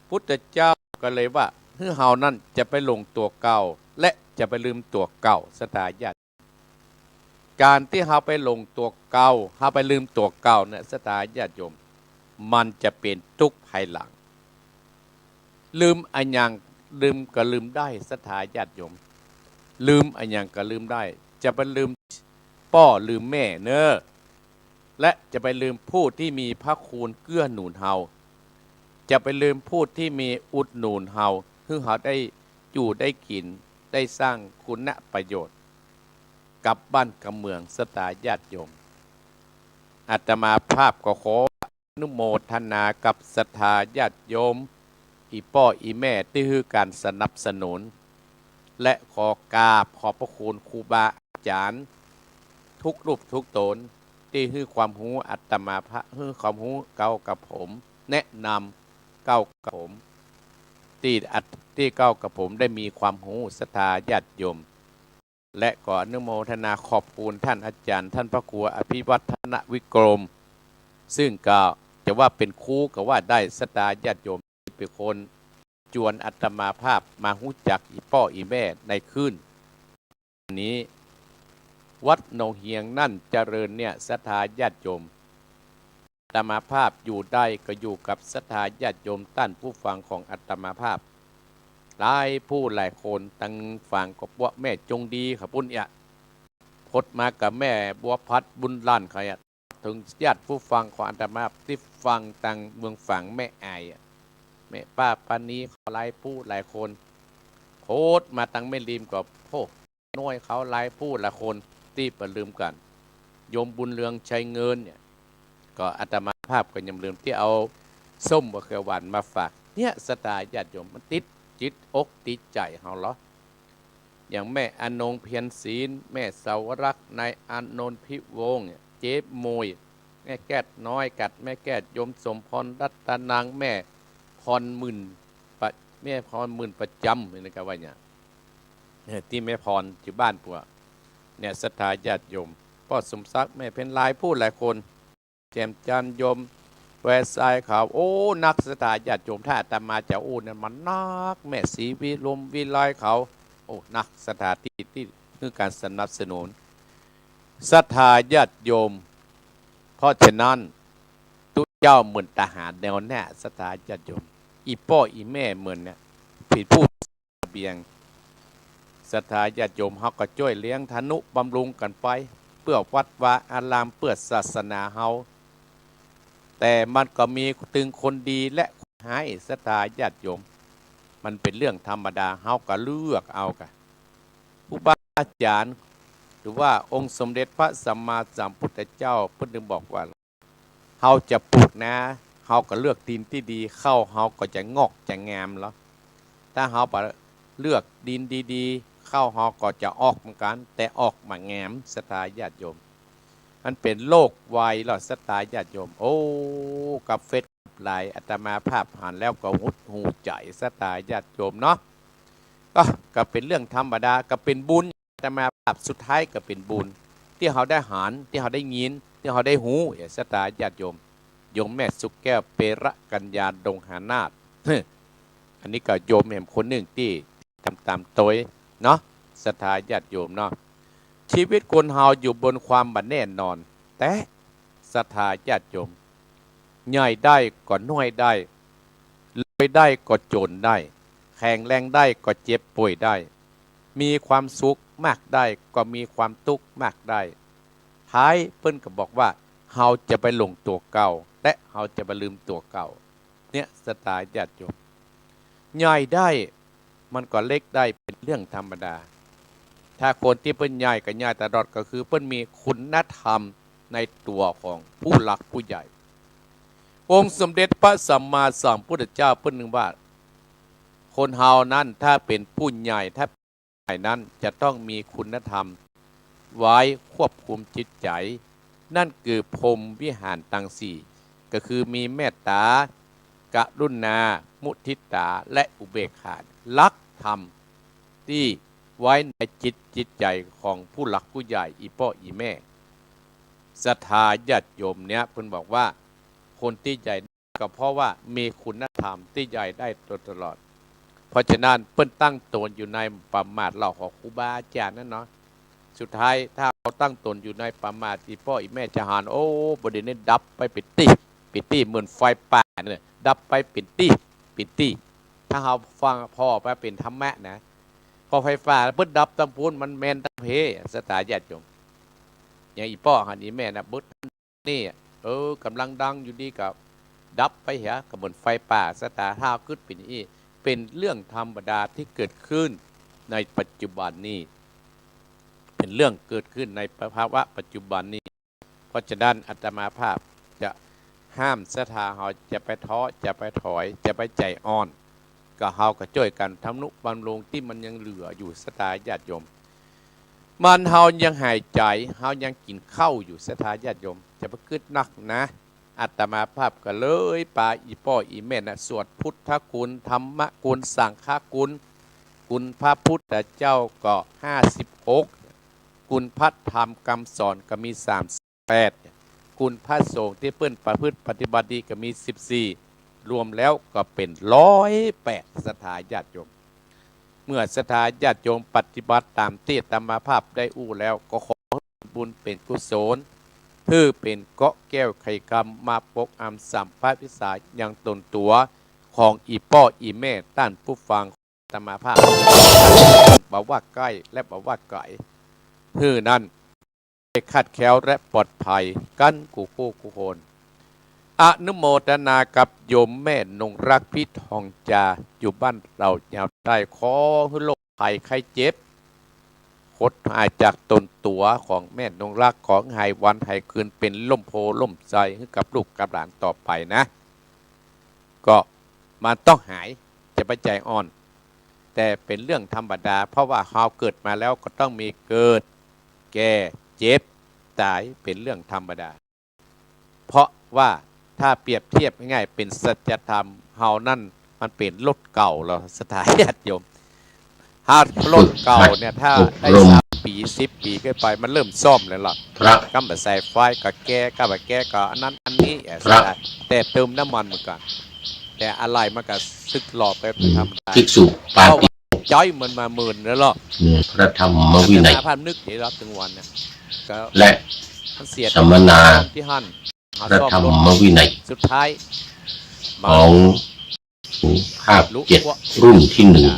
พุทธเจ้าก็เลยว่า หื้อเฮานั้นจะไปหลงตั๋วเก่า และจะไปลืมตั๋วเก่า ศรัทธาญาติ ก๋านตี้เฮาไปหลงตั๋วเก่า เฮาไปลืมตั๋วเก่าเนี่ย ศรัทธาญาติโยม มันจะเป๋นตุ๊กภายหลัง ลืมอะหยัง ลืมก็ลืมได้ ศรัทธาญาติโยม ลืมอะหยังก็ลืมได้ จะไปลืมป้อลืมแม่เน่อ และจะไปลืมผู้ตี้มีพระคุณเกื้อหนุนเฮา จะไปลืมผู้ตี้มีอุดหนุนเฮา หื้อเฮาได้อยู่ได้กิ๋น ได้สร้างคุณประโยชน์กับบ้านกับเมือง ศรัทธาญาติโยม อาตมาภาพก็ขออนุโมทนากับศรัทธาญาติโยม อี่ป้ออี่แม่ตี้หื้อก๋านสนับสนุน และขอกราบขอบพระคุณครูบาอาจ๋ารย์ทุกรูปทุกต๋น ตี้หื้อความฮู้อาตมาภาพ หื้อความฮู้เก้ากับผม แนะนำเก้ากับผม ตี้อัต ตี้เก้ากับผมได้มีความฮู้ ศรัทธาญาติโยม และก็อนุโมทนาขอบคุณท่านอาจารย์ ท่านพระครูอภิวัฒนวิกรม ซึ่งก็จะว่าเป๋นครูก็ว่าได้ ศรัทธาญาติโยม ตี้เป๋นคนจวนอาตมาภาพมาฮู้จักอี่ป้ออี่แม่ในคืนนี้ วัดหนองเฮียงนั่นเจริญเนี่ย ศรัทธาญาติโยม อาตมาภาพอยู่ได้ก็อยู่กับศรัทธาญาติโยมต้านผู้ฟังของอาตมาภาพ หลายผู้หลายคน ตังฝางก็ป้วกแม่จงดีเขาปุ้นเอียะ พดมากับแม่บัวพัดบุญหลั่นเขาเอียะ เถิงญาติผู้ฟังของอาตมาตี้ฟังตังเมืองฝางแม่อายอะ แม่ป้าปานีเขาหลายผู้หลายคน พดมาตังแม่ริมก็ โอ้ น้อยเขาหลายผู้หลายคนตี้บ่ลืมกั๋น โยมบุญเรืองชัยเงินเนี่ย ก็อาตมาภาพก็ยังบ่ลืมตี้เอาส้มบ่าเขือหวานมาฝาก เนี่ย ศรัทธาญาติโยม มันติดจิตอกติดใจ๋เฮาเหรอ อย่างแม่อนงเพียรศิลป์ แม่สาวรักษ์ นายอานนท์พิวงศ์เนี่ย เจ๊หมวย แม่แก้ดน้อย กัดแม่แก้ด โยมสมพรรัตนัง แม่พรหมื่นประ แม่พรหมื่นประจำ นี่ก็ว่าอย่าง เนี่ย ตี้แม่พรอยู่บ้านปัว เนี่ย ศรัทธาญาติโยม ป้อสมศักดิ์ แม่เพ็ญ หลายผู้หลายคน แจ่มจันทร์ โยมแวร์ทรายเขา โอ้ นัก ศรัทธาญาติโยม ถ้าอาตมาจะอู้นั้นมันนัก แม่ศรีวิลมวิไลเขา โอ้ นัก ศรัทธาตี้ ตี้หื้อก๋านสนับสนุน ศรัทธาญาติโยม เพราะฉะนั้น ตุ๊เจ้าเหมือนทหารแนวหน้า ศรัทธาญาติโยม อี่ป้ออี่แม่เหมือนเนี่ย เป๋นผู้ เสบียง ศรัทธาญาติโยม เฮาก็จ้วยเลี้ยงทะนุบำรุงกั๋นไป เปื้อวัดวาอาราม เปื้อศาสนาเฮา แต่มันก็มีตึงคนดีและคนฮ้าย ศรัทธาญาติโยม มันเป๋นเรื่องธรรมดา เฮาก็เลือกเอากะ ครูบาอาจ๋ารย์ หรือว่าองค์สมเด็จพระสัมมาสัมพุทธเจ้า เปิ้นจึงบอกว่า เฮาจะปลูกนา เฮาก็เลือกดินตี้ดี ข้าวเฮาก็จะงอกจะงามเหลอ ถ้าเฮาบ่เลือกดินดีๆ ข้าวเฮาก็จะออกเหมือนกั๋น แต่ออกบ่งาม ศรัทธาญาติโยม มันเป๋นโรควัยเหลอ ศรัทธาญาติโยม โอ้ กับเฟซกับไลน์ อาตมาภาพหันแล้วก็หดหู่ใจ๋ ศรัทธาญาติโยมเนาะ ก็ ก็เป๋นเรื่องธรรมดา ก็เป๋นบุญ อาตมาภาพสุดท้ายก็เป๋นบุญ ตี้เฮาได้หัน ตี้เฮาได้ยิน ตี้เฮาได้ฮู้ เอ้อ ศรัทธาญาติโยม โยมแม่สุขแก้ว เประกัญญา ดงหานาถ อันนี้ก็โยมแหมคนนึ่งตี้ต๋ามๆ ตวยเนาะ ศรัทธาญาติโยมเนาะ ชีวิตคนเฮาอยู่บนความบ่แน่นอน แต่ ศรัทธาญาติโยม ใหญ่ได้ก็น้อยได้ รวยได้ก็จนได้ แข็งแรงได้ก็เจ็บป่วยได้ มีความสุขมากได้ก็มีความตุ๊กข์มากได้ ท้ายเปิ้นก็บอกว่า เฮาจะไปหลงตั๋วเก่า และเฮาจะไปลืมตั๋วเก่า เนี่ย ศรัทธาญาติโยม ใหญ่ได้ มันก็เล็กได้เป๋นเรื่องธรรมดา ถ้าคนตี้เปิ้นใหญ่ก็ใหญ่ตลอด ก็คือเปิ้นมีคุณธรรมในตั๋วของผู้หลักผู้ใหญ่ องค์สมเด็จพระสัมมาสัมพุทธเจ้าเปิ้นจึงว่า คนเฮานั้นถ้าเป๋นผู้ใหญ่ ถ้าใหญ่นั้นจะต้องมีคุณธรรมไว้ควบคุมจิตใจ๋ นั่นคือพรหมวิหารตังสี่ ก็คือมีเมตต๋า กรุณา มุทิตา และอุเบกขา หลักธรรมตี้ไว้ในจิต จิตใจ๋ของผู้หลักผู้ใหญ่ อี่ป้ออี่แม่ ศรัทธาญาติโยมเนี่ย เปิ้นบอกว่า คนตี้ใหญ่ ก็เพราะว่ามีคุณธรรมตี้ใหญ่ได้โดยตลอด เพราะฉะนั้นเปิ้นตั้งต๋นอยู่ในประมาท เฮาของครูบาอาจ๋ารย์นั่นเนาะ สุดท้ายถ้าเฮาตั้งต๋นอยู่ในประมาท อี่ป้ออี่แม่จะหัน โอ้ บ่ดีนี่ดับไปเป๋นตี้ เป๋นตี้ เหมือนไฟป่าเนี่ย ดับไปเป๋นตี้ เป๋นตี้ ถ้าเฮาฟังผ่อไปเป๋นธรรมะนะ ผ่อไฟฟ้าแล้วเปิ้นดับตังปู๊น มันแม่นตังเพ ศรัทธาญาติโยม อย่างอี่ป้อหันอี่แม่นะ เบิด นี่ เออ ก่ำลังดังอยู่ดีก็ดับไปเหีย ก็เหมือนไฟป่า ศรัทธา ถ้าเฮากึ๊ดเป๋นอี้ เป๋นเรื่องธรรมดาตี้เกิดขึ้นในปัจจุบันนี้ เป๋นเรื่องเกิดขึ้นในภาวะปัจจุบันนี้ เพราะฉะนั้นอาตมาภาพจะห้ามศรัทธาเฮาจะไปท้อ จะไปถอย จะไปใจ๋อ่อน ก็เฮาก็จ้วยกั๋นทำนุบำรุงตี้มันยังเหลืออยู่ ศรัทธาญาติโยม มันเฮายังหายใจ๋ เฮายังกิ๋นข้าวอยู่ ศรัทธาญาติโยม จะไปกึ๊ดนักนะ อ อาตมาภาพก็เลยปาอี่ป้ออี่แม่น่ะ สวดพุทธคุณ ธรรมคุณ สังฆคุณ คุณพระพุทธเจ้าก็ห้าสิบหก คุณพระธรรมคำสอนก็มีสามสิบแปด คุณพระสงฆ์ตี้เปิ้นประพฤติปฏิบัติดีก็มีสิบสี่ รวมแล้วก็เป๋นร้อยแปด ศรัทธาญาติโยม เมื่อศรัทธาญาติโยมปฏิบัติต๋ามตี้อาตมาภาพได้อู้แล้ว ก็ขอหื้อบุญเป๋นกุศล หื้อเป๋นเกราะแก้วไขกรรม มาปกอำสัมภวิชชายังตนตั๋วของอี่ป้ออี่แม่ต้านผู้ฟังอาตมาภาพ บ่ว่าใก้และบ่ว่าไก๋ หื้อนั้น ได้คลาดแคล้วและปลอดภัยกั๋นกู้คู่กู้คน อนุโมทนากับโยมแม่นงรัก พิทองจา อยู่บ้านเหล่ายาวใต้ ขอหื้อโรคภัยไข้เจ็บ หดหายจากตนตั๋วของแม่นงรัก ขอหื้อหายวันหายคืน เป๋นร่มโพธิ์ร่มไทรหื้อกับลูกกับหลานต่อไปนะ ก็มันต้องหาย จะไปใจ๋อ่อน แต่เป๋นเรื่องธรรมดา เพราะว่าเฮาเกิดมาแล้วก็ต้องมีเกิด แก่ เจ็บ ต๋าย เป๋นเรื่องธรรมดา เพราะว่าถ้าเปรียบเทียบง่ายๆ เป๋นสัจธรรม เฮานั้นมันเป๋นรถเก่าแล้ว ศรัทธาญาติโยม ถ้ารถเก่าเนี่ย ถ้าได้ อบรม สามปี๋ สิบปี๋ขึ้นไป มันเริ่มซ่อมแล้วล่ะ พระ ก้ำบ่าใส่ไฟก็แก้ ก้ำบ่าแก้ก็อันนั้นอันนี้ เอ่อ พระ แต่เติมน้ำมันเหมือนกั๋น แต่อะไหล่มันก็สึกหล่อไปเป๋นธรรมดา ภิกษุปาติโมกข์ ใจ๊มันมาเมินแล้วล่ะ เนี่ย พระธรรมวินัย อาตมาภาพนึกเดี๋ยวรับถึงวันนะ ก็ และ มันเสีย สัมมนา ที่หั้น พระธรรมวินัย สุดท้าย ของภาคเจ็ด รุ่นที่หนึ่ง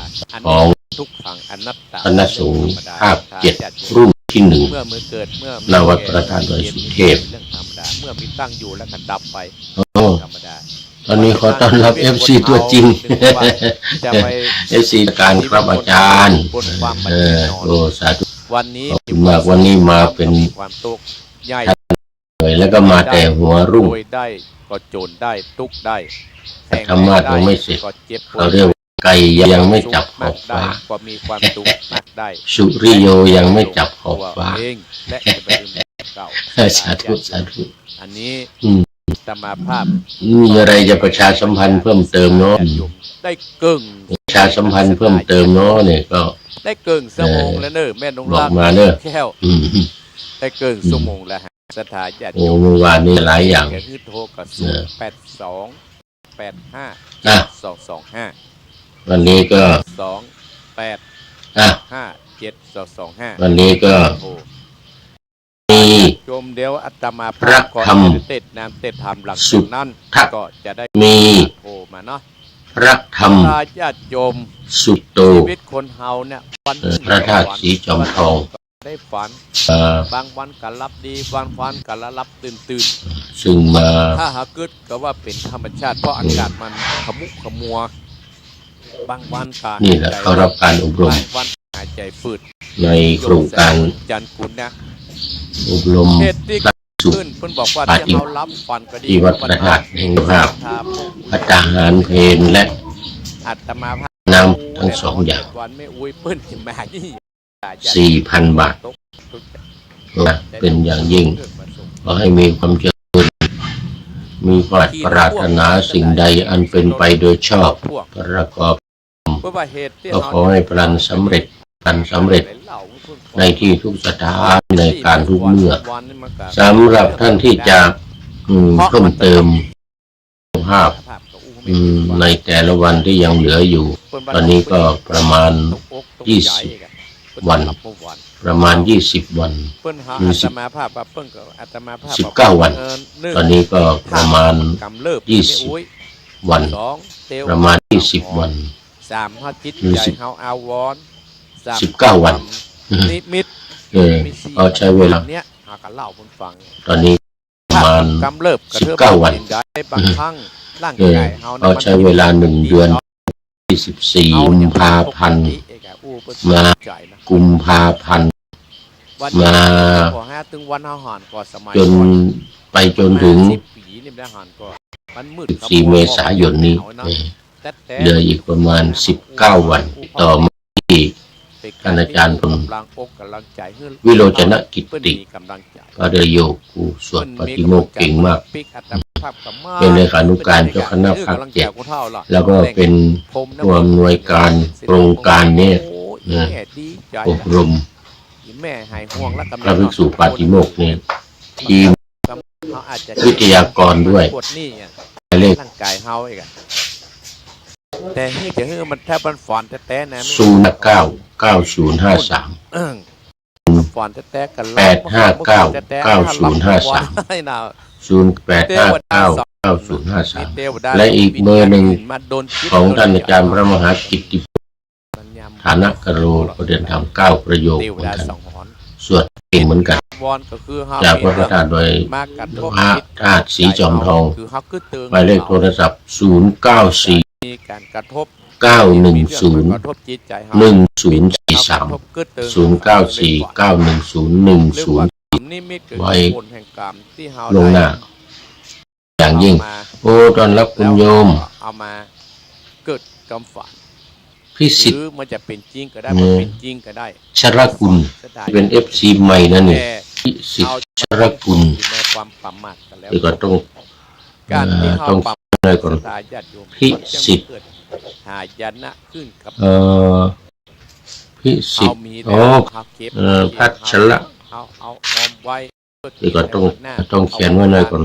ของ ทุกขังอนัตตา คณะสงฆ์ภาคเจ็ด รุ่นที่หนึ่ง เมื่อมีเกิด เมื่อมี ณ วัดพระธาตุดอยสุเทพ เรื่องธรรมดา เมื่อมีตั้งอยู่แล้วก็ดับไป โอ้ ธรรมดา ตอนนี้ขอต้อนรับ เอฟซี ตัวจริง จะไป เอฟซี การครับอาจารย์ บนความบัญญัติ เออ โอ้ สาธุ วันนี้ ขอบคุณมาก วันนี้มาเป๋น มีความสุข ใหญ่ เหนื่อยแล้วก็มาแต่หัวรุ่ง รวยได้ก็จนได้ ตุ๊กข์ได้ ธรรมะยังไม่เสร็จ แห่งใดได้ก็เจ็บปวด เขาเรียกว่าไก่ยังไม่จับขอบฟ้า มากได้ก็มีความสุขมากได้ สุริโยยังไม่จับขอบฟ้า ตัวเองและจะไปลืมเก่า สาธุ สาธุ อันนี้ อืม อาตมาภาพ มีอะไรจะประชาสัมพันธ์เพิ่มเติมเนาะ ได้เกิ่ง ประชาสัมพันธ์เพิ่มเติมเนาะ เนี่ยก็ ได้เกิ่งชั่วโมงแล้วเนอะ เออ แม่นงรัก บอกมาเนอะ แก้ว อืม ได้เกิ่ง อืม ชั่วโมงแล้วฮะ ศรัทธาญาติโยม โอ้ เมื่อวานนี้หลายอย่าง ก็คือโทรกับ เออ ศูนย์แปดสอง แปดห้า อ่ะ สองสองห้า วันนี้ก็ สองแปด อ่ะ ห้าเจ็ด สองสองห้า วันนี้ก็ โอ้ มี โยม เดี๋ยวอาตมาภาพ พระธรรม ขอเทศน์นำเทศน์ธรรม หลังจากนั้น สุทธะ ก็จะได้ มี โทรมาเนาะ พระธรรม ศรัทธาญาติโยม สุตโต ชีวิตคนเฮาเนี่ย วันหนึ่ง เออ พระธาตุสีจอมทอง ได้ฝัน เอ่อ บางวันก็หลับดี บางวันก็หลับตื่นๆ ซึ่งมา ถ้าหากกึ๊ดก็ว่าเป๋นธรรมชาติ เพราะอากาศมันขมุกขมัว บางวันก็ นี่แหละ หายใจ เข้ารับการอบรม บางวันหายใจฝืด ในโครงการ จันทร์คุณนะ อบรม เหตุที่ พระภิกษุ ขึ้น เพิ่นบอกว่า ปาฏิ ที่เฮาหลับฝันก็ดี ที่วัดพระธาตุแห่งภาพ ภัตตาหารเพลและ อาตมาภาพ น้ำทั้งสองอย่าง วันแม่อุ๊ยเปิ้นจะมานี่ สี่พันบาท นะ เป็นอย่างยิ่ง ขอให้มีความเจริญ มีความปรารถนาสิ่งใดอันเป็นไปโดยชอบ ประกอบ ก็ขอให้พลันสำเร็จ พลันสำเร็จ ในที่ทุกสถาน ในการทุกเมื่อ สำหรับท่านที่จะ อืม เพิ่มเติม ภาพ อืม ในแต่ละวันที่ยังเหลืออยู่ ตอนนี้ก็ประมาณ ยี่สิบวัน ประมาณ ยี่สิบวัน เปิ้นหา มี อาตมาภาพว่าเปิ้นก็ อาตมาภาพ สิบเก้าวัน เออ หนึ่ง ตอนนี้ก็ประมาณ ยี่สิบวัน สอง ประมาณ ยี่สิบวัน สาม เฮาจิต มี ใจ สิบ เฮาอาวรณ์ สาม สิบเก้าวัน นิมิต เออ มีสี่ ก็ใช้เวลา เนี่ย หากะเล่าเปิ้นฟัง ตอนนี้ ประมาณ กำเริบกระเทิบ สิบเก้าวัน ได้บางครั้ง ร่างกายเฮา เออ ก็ใช้เวลาหนึ่งเดือน ยี่สิบสี่ กุมภาพันธ์ มา กุมภาพันธ์ วันนี้ มา ขอหาถึงวันเฮาหันก็สมัย จน ก่อน ไปจนถึง สิบปีนี่ได้หันก็ มันมืด สิบสี่ เมษายนนี้ เออ เหลืออีกประมาณ สิบเก้าวัน ต่อมาที่ ท่านอาจารย์พล วิโรจนกิตติ พระเดโย ผู้สวดปาติโมกข์เก่งมาก เป็นเลขานุการเจ้าคณะภาคเจ็ด แล้วก็เป็นผู้อำนวยการโครงการนี้นะ อบรมพระภิกษุปาติโมกข์เนี่ย ทีมวิทยากรด้วย หมายเลข ร่างกายเฮาอีกอะ แต่หื้อจะหื้อมัน ถ้ามันฝอนแต๊ๆ นะ ศูนย์เก้าเก้าศูนย์ห้าสาม เอิ่ง ฝอนแต๊ๆ กัน แปดห้าเก้าเก้าศูนย์ห้าสาม ศูนย์แปดห้าเก้าเก้าศูนย์ห้าสาม และอีกเบอร์หนึ่งของท่านอาจารย์พระมหากิตติพงษ์ ฐานกโร ก็เดินทางเก้าประโยคเหมือนกัน สวดเก่งเหมือนกัน จากวัดพระธาตุดอย พระธาตุสีจอมทอง หมายเลขโทรศัพท์ ศูนย์เก้าสี่ เก้าหนึ่งศูนย์ หนึ่งศูนย์สี่สาม ศูนย์เก้าสี่ เก้าหนึ่งศูนย์ หนึ่งศูนย์สี่สาม ไว้ล่วงหน้า อย่างยิ่ง โอ้ ต้อนรับคุณโยม เอามาเกิดความฝัน พิสิทธิ์ หรือมันจะเป็นจริงก็ได้ เนี่ย มันเป็นจริงก็ได้ ชรกุล เป็นเอฟซีใหม่นะเนี่ย พิสิทธิ์ ชรกุล ในความประมาทกันแล้ว เดี๋ยวก่อน ต้อง การที่ เอ่อ เฮา ต้อง ปรับ เขียนหน่อยก่อน ศรัทธาญาติโยม พิสิทธิ์ หายนะขึ้นกับ เอ่อ พิสิทธิ์ เฮามีแล้ว อ๋อ เฮาเก็บ เอ่อ พัชระ เฮา เฮาออมไว้ เดี๋ยวก่อน ต้อง ต้องเขียนไว้หน่อยก่อน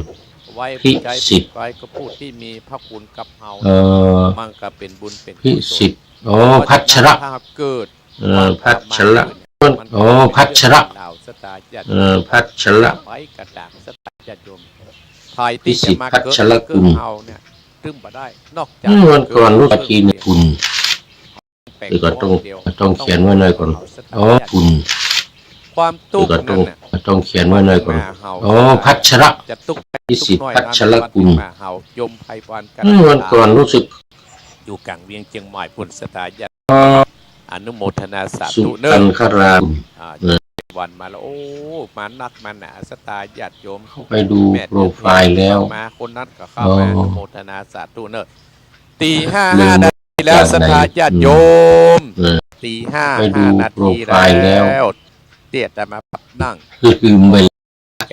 ไว้ พิสิทธิ์ ไว้กับผู้ที่มีพระคุณกับเฮา เอ่อ มันก็เป็นบุญเป็นกุศล พิสิทธิ์ อ๋อ พัชระ ถ้าเกิด เอ่อ พัชระ อ๋อ พัชระ เอ่อ พัชระ ไปกระต่างศรัทธาญาติโยม ใครที่จะมา พิสิทธิ์ พัชรกุล เฮาเนี่ย ตึงบ่ได้ นอกจาก เมื่อวันก่อนรู้จักทีเนี่ยคุณ เดี๋ยวก่อน ต้อง ต้องเขียนไว้หน่อยก่อน อ๋อ คุณ ความทุกข์ เดี๋ยวก่อน ต้อง นั่นน่ะ ต้องเขียนไว้หน่อยก่อน อ๋อ พัชระ จะทุกข์ พิสิทธิ์ พัชรกุล มาเฮา โยมไพวัน เมื่อวันก่อนรู้สึก อยู่กลางเวียงเชียงใหม่ ปุ้นศรัทธาญาติ อนุโมทนาสาธุเนอะ สุกันครา อ่า เออ วันมาแล้ว โอ้ มานักมาหนา ศรัทธาญาติโยม เข้าไปดู แม่ โปรไฟล์แล้ว มาคนนั้นก็เข้ามา อ๋อ อนุโมทนาสาธุเนอะ ตีห้า ห้านาทีแล้ว ศรัทธาญาติโยม เออ ตีห้า ไปดู ห้านาที โปรไฟล์แล้ว แล้ว เตี้ยแต่มาปรับนั่ง ลืมไป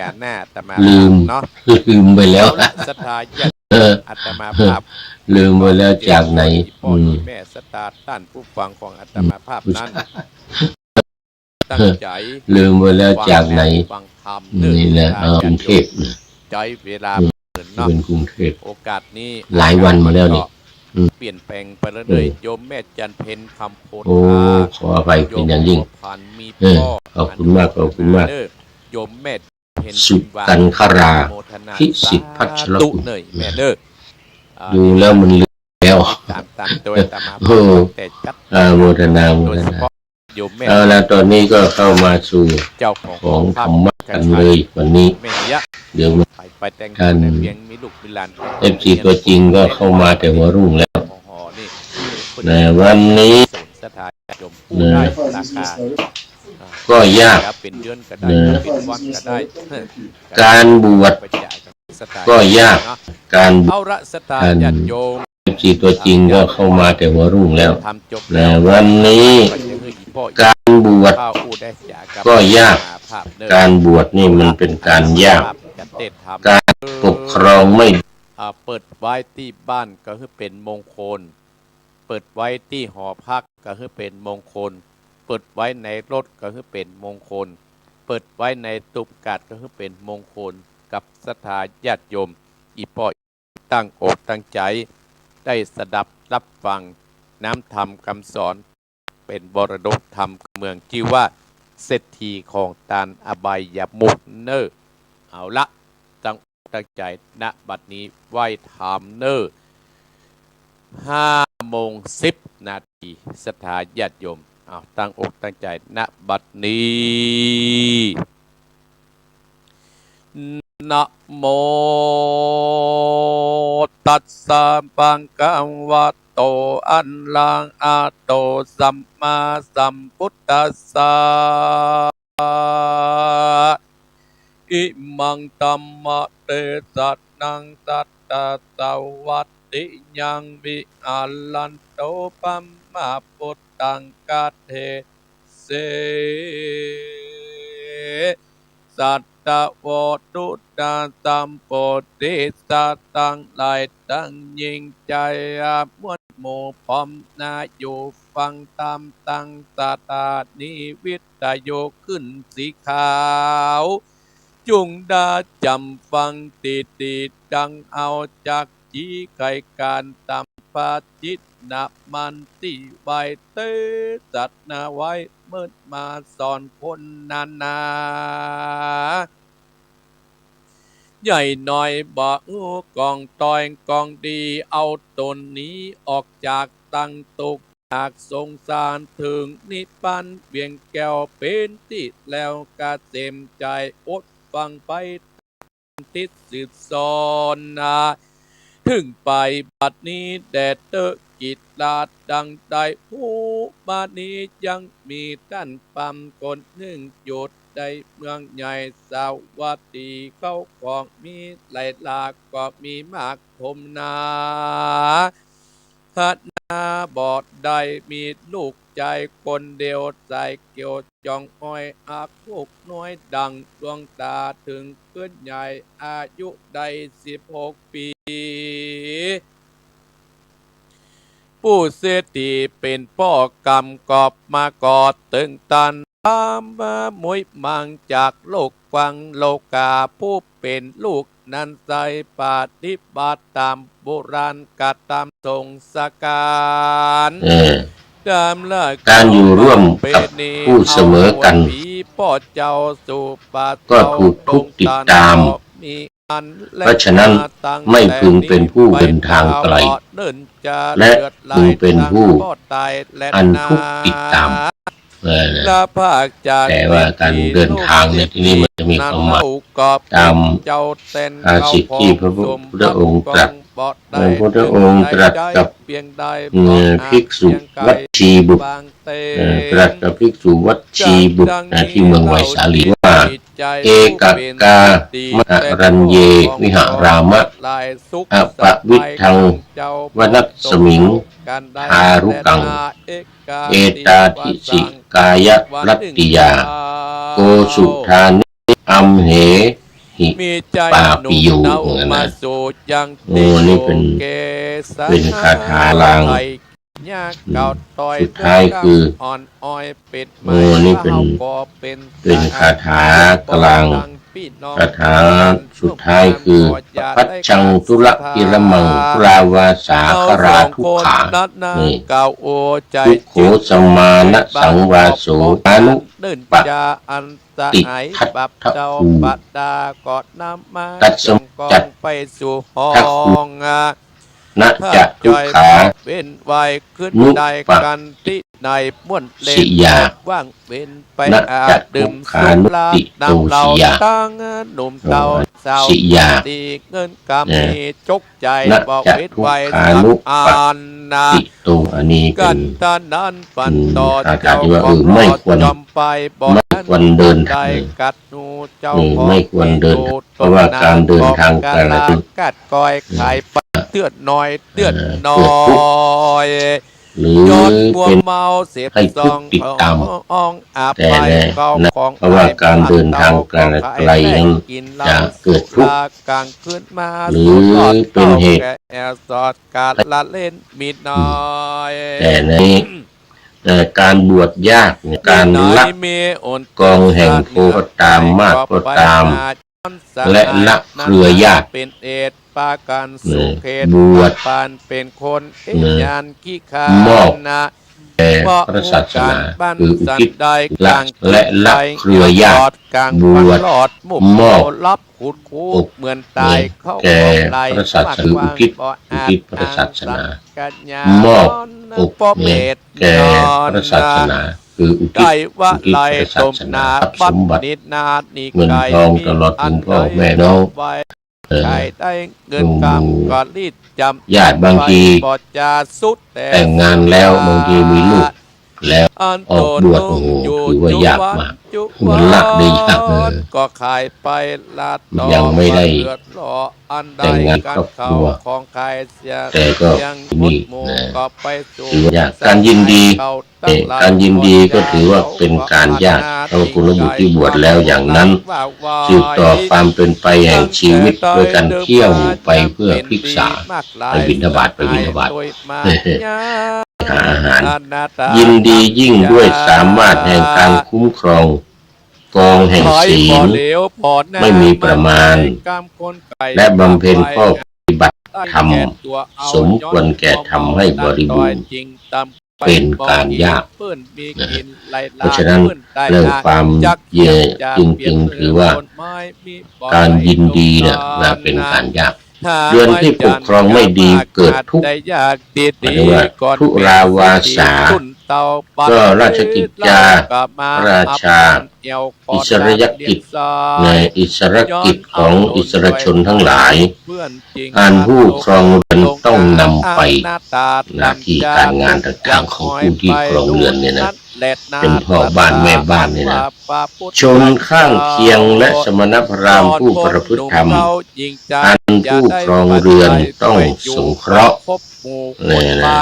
การหน้าอาตมา ลืม เนาะ ลืมไปแล้ว เอาละ ศรัทธาญาติ เออ อาตมาภาพ ลืมไปแล้วจากไหน พ่อ อืม แม่ศรัทธาท่านผู้ฟังของอาตมาภาพนั้น ตั้งใจ ลืมไปแล้วจากไหน ฟังธรรม นี่แหละ เออ กรุงเทพฯ ใช้เวลา อืม เนาะ เป็นกรุงเทพฯ โอกาสนี้ หลายวันมาแล้วนี่ ก็ อืม เปลี่ยนแปลงไปแล้วเลย เออ โยมแม่จันเพ็ญ คำโพธา โอ้ ขออภัยเป็นอย่างยิ่ง โยมพันธุ์มี เออ พ่อ ขอบคุณมาก ขอบคุณมาก เด้อ โยมแม่ สุกันครา พิสิทธิ์พัชรกุล เนยแม่เด้อ อ่า ดูแล้วมันลืมแล้ว ตาม ตามตัวอาตมา โอ้ แต่จัด อ่า โมทนา โมทนา โดยเฉพาะโยมแม่ เอาละ ตอนนี้ก็เข้ามาสู่ เจ้าของ ของธรรมะกันเลยวันนี้ แม่ยะ เดี๋ยว ไป ไปแต่ง ท่าน เวียง มีลูกมีหลาน เอฟซี ตัวจริงก็เข้ามาแต่หัวรุ่งแล้ว นะ วันนี้ สนศรัทธาญาติโยม ผู้ นะ ได้ราคา ก็ยาก แล้วเป็นเดือนก็ได้ นะ เป็นวันก็ได้ การบวช ก็ยาก การบวช เอาละ ศรัทธาญาติโยม เอฟซี ตัวจริงก็เข้ามาแต่หัวรุ่งแล้ว ทำจบ นะ วันนี้ ก็จะให้อีพ่อ การบวช ข้าวอู้ได้จาก ก็ยาก ภาพเนอะ การบวชนี่มันเป็นการยาก จะเต้นทำ การปกครองไม่ อ่า เปิดไว้ที่บ้านก็คือเป็นมงคล เปิดไว้ที่หอพักก็คือเป็นมงคล เปิดไว้ในรถก็คือเป็นมงคล เปิดไว้ในตูบกาดก็คือเป็นมงคล กับศรัทธาญาติโยม อีป้อตั้งอกตั้งใจ ได้สดับรับฟังน้ำธรรมคำสอน เป็นมรดกธรรมเมือง จื้อว่าเศรษฐีของตานอบายมุขเนอ เอาละ ตั้งอกตั้งใจ ณ บัดนี้ไหว้ธรรมเนอ ห้าโมงสิบนาที ศรัทธาญาติโยม เอา ตั้งอกตั้งใจ ณ บัดนี้ นะโม ตัสสะ ภะคะวะโต อะระหะโต สัมมาสัมพุทธัสสะ อิมังธัมมะเตสะนัง สัตถะสะวัตถิยัง วิหะรันโต พะมะปุตตัง กะเท เส สัตวโต ตุตาสัมโพธิสัตว์ตังหลายตังยิ่งใจ๋ มวลหมู่พร้อมหน้าอยู่ฟังธรรมตังสถานีวิทยุคลื่นสีขาว จุ่งดาจ๋ำฟังตี้ๆ ดังเอาจักจีไขก๋านตำพระจิตนะมันตี้ไหว้เต๊สัตว์นาไว้เมิดมาสอนคนนานา ใหญ่น้อยบ่ฮู้กองตอยกองดี เอาต๋นหนีออกจากตังตุ๊กข์ยากสงสาร เถิงนิพพานเวียงแก้วเป๋นตี้แล้ว เกษมใจ๋อดฟังไป ติดสืบสอนนา เถิงไป๋บัดนี้แด่เต๊อะ กิจลาดังได้ฮู้มานี้ ยังมีต้านปำคนนึ่งอยู่ในเมืองใหญ่สาวัตถี เข้าของมีหลายหลาก ก็มีมากถมนา หานาบ่ได้ มีลูกจายคนเดียว ใส่เกี่ยวจ้องอ้อย อักลูกน้อยดังดวงต๋า เถิงขึ้นใหญ่อายุได้สิบหกปี๋ ผู้เศรษฐีเป๋นป้อกำกอบมาก่อ เถิงต้านต๋ามมามุยมังจากโลกกว้างโลก๋า ผู้เป๋นลูก นั้นใส่ปฏิบัติต๋ามโบราณกระตำสงฆ์สการ เออ ต๋ามหลัก ก๋านอยู่ร่วมกับผู้เสมอกั๋น เอาผีป้อเจ้าสู่ป่า ก็ถูกทุกข์ติดต๋าม ก็มีอัน เพราะฉะนั้น ไม่พึงเป๋นผู้เดินทางไกล และพึงเป๋นผู้อันทุกข์ติดต๋าม เออ แต่ว่าก๋านเดินทางในตี้นี้มันจะมีความหมายต๋ามภาษิตตี้พระพุทธองค์ตรัส พระพุทธองค์ตรัสกับ เอ่อ ภิกษุวัชชีบุตร เอ่อ ตรัสกับภิกษุวัชชีบุตร นะ ตี้เมืองไวสาลีว่า เอกกามะรัญเญ วิหารามะ อปวิทธัง วนัสสมิง ทารุกัง เอตาทิสิกายรัตติยา โกสุทานิ อัมเหหิ ปาปิโย ว่าอย่างนั้นนะ โอ้ นี่เป๋น เป๋นคาถากลาง อืม สุดท้ายคือ โอ้ นี่เป๋น เป๋นคาถากลาง คาถาสุดท้ายคือ ปัจฉังทุรกิรมัง ทุราวาสาคราทุกขา นี่ ทุกโขสมานะสังวาโส อานุปะ ติทัตถะภู ตัสสะ จัตถะภู นะจะทุกขานุปัสสิยา นะจะทุกขานุติโตสิยา สิยา นะจะทุกขานุปัสสิโต อันนี้เป๋น อืม คาถาตี้ว่า เออ ไม่ควร ไม่ควรเดินทาง เออ ไม่ควรเดิน เพราะว่าก๋านเดินทางไกล เออ เอ่อ เกิดทุกข์ หรือเป๋นให้ทุกข์ติดต๋าม แต่แลนะ เพราะว่าก๋านเดินทางไกลๆ นั้นจะเกิดทุกข์ หรือเป๋นเหตุ อืม แต่ใน เอ่อ ก๋านบวชยากเนี่ย ก๋านละกองแห่งโพก็ต๋าม มากก็ต๋าม และละเครือญาติ เอ่อ บวช เอ่อ มอบแด่พระศาสนา คืออุทิศละ และละเครือญาติ บวชมอบ อบ แด่พระศาสนา อุทิศ อุทิศพระศาสนา มอบอก แด่พระศาสนา คืออุทิศ อุทิศพระศาสนา ทรัพย์สมบัติ เงินทอง ตลอดเถิงพ่อแม่น้อง เอ่อ หมู่ญาติบางทีแต่งงานแล้ว บางทีมีลูก แล้วออกบวช โอ้โห ถือว่ายากมาก เหมือนละได้ยากเลย ยังไม่ได้แต่งงานครอบครัว แต่ก็นี่นะ ถือว่ายาก การยินดี เอ่อ การยินดีก็ถือว่าเป็นการยาก ทั้งกุลบุตรที่บวชแล้วอย่างนั้น สืบต่อความเป็นไปแห่งชีวิตด้วยการเที่ยวไปเพื่อภิกษา ไปบิณฑบาต ไปบิณฑบาต หาอาหาร ยินดียิ่งด้วยสามารถแห่งการคุ้มครองกองแห่งศีล ไม่มีประมาณ และบำเพ็ญข้อปฏิบัติธรรม สมควรแก่ธรรมให้บริบูรณ์ เป็นการยากนะ เพราะฉะนั้นเรื่องความเยียะจึง จึงถือว่าการยินดีเนี่ยนะเป็นการยาก เรือนที่ปกครองไม่ดีเกิดทุกข์ หมายถึงว่าทุราวาสา ก็ราชกิจจา พระราชา อิสริยกิจ ในอิสรกิจของอิสรชนทั้งหลาย อันผู้ครองเรือนต้องนำไป หน้าที่การงานต่างๆของผู้ที่ครองเรือนเนี่ยนะ เป็นพ่อบ้านแม่บ้านเนี่ยนะ ชนข้างเคียงและสมณพราหมณ์ผู้ประพฤติธรรม อันผู้ครองเรือนต้องสงเคราะห์ เนี่ยนะ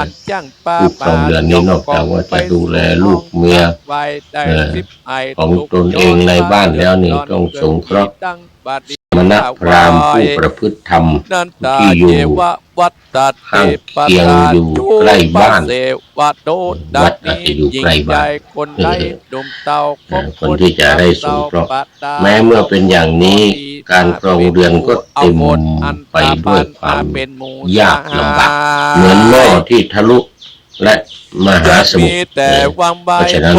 ผู้ครองเรือนนี่นอกจากว่าจะดูแลลูกเมีย เอ่อ ของตนเองในบ้านแล้วนี่ต้องสงเคราะห์ สมณพราหมณ์ผู้ประพฤติธรรมที่อยู่ข้างเคียงอยู่ใกล้บ้าน วัดอาจจะอยู่ใกล้บ้าน เออ คนที่จะได้สงเคราะห์ แม้เมื่อเป็นอย่างนี้ การครองเรือนก็เต็มไปด้วยความยากลำบาก เหมือนหม้อที่ทะลุ และมหาสมุทร เพราะฉะนั้น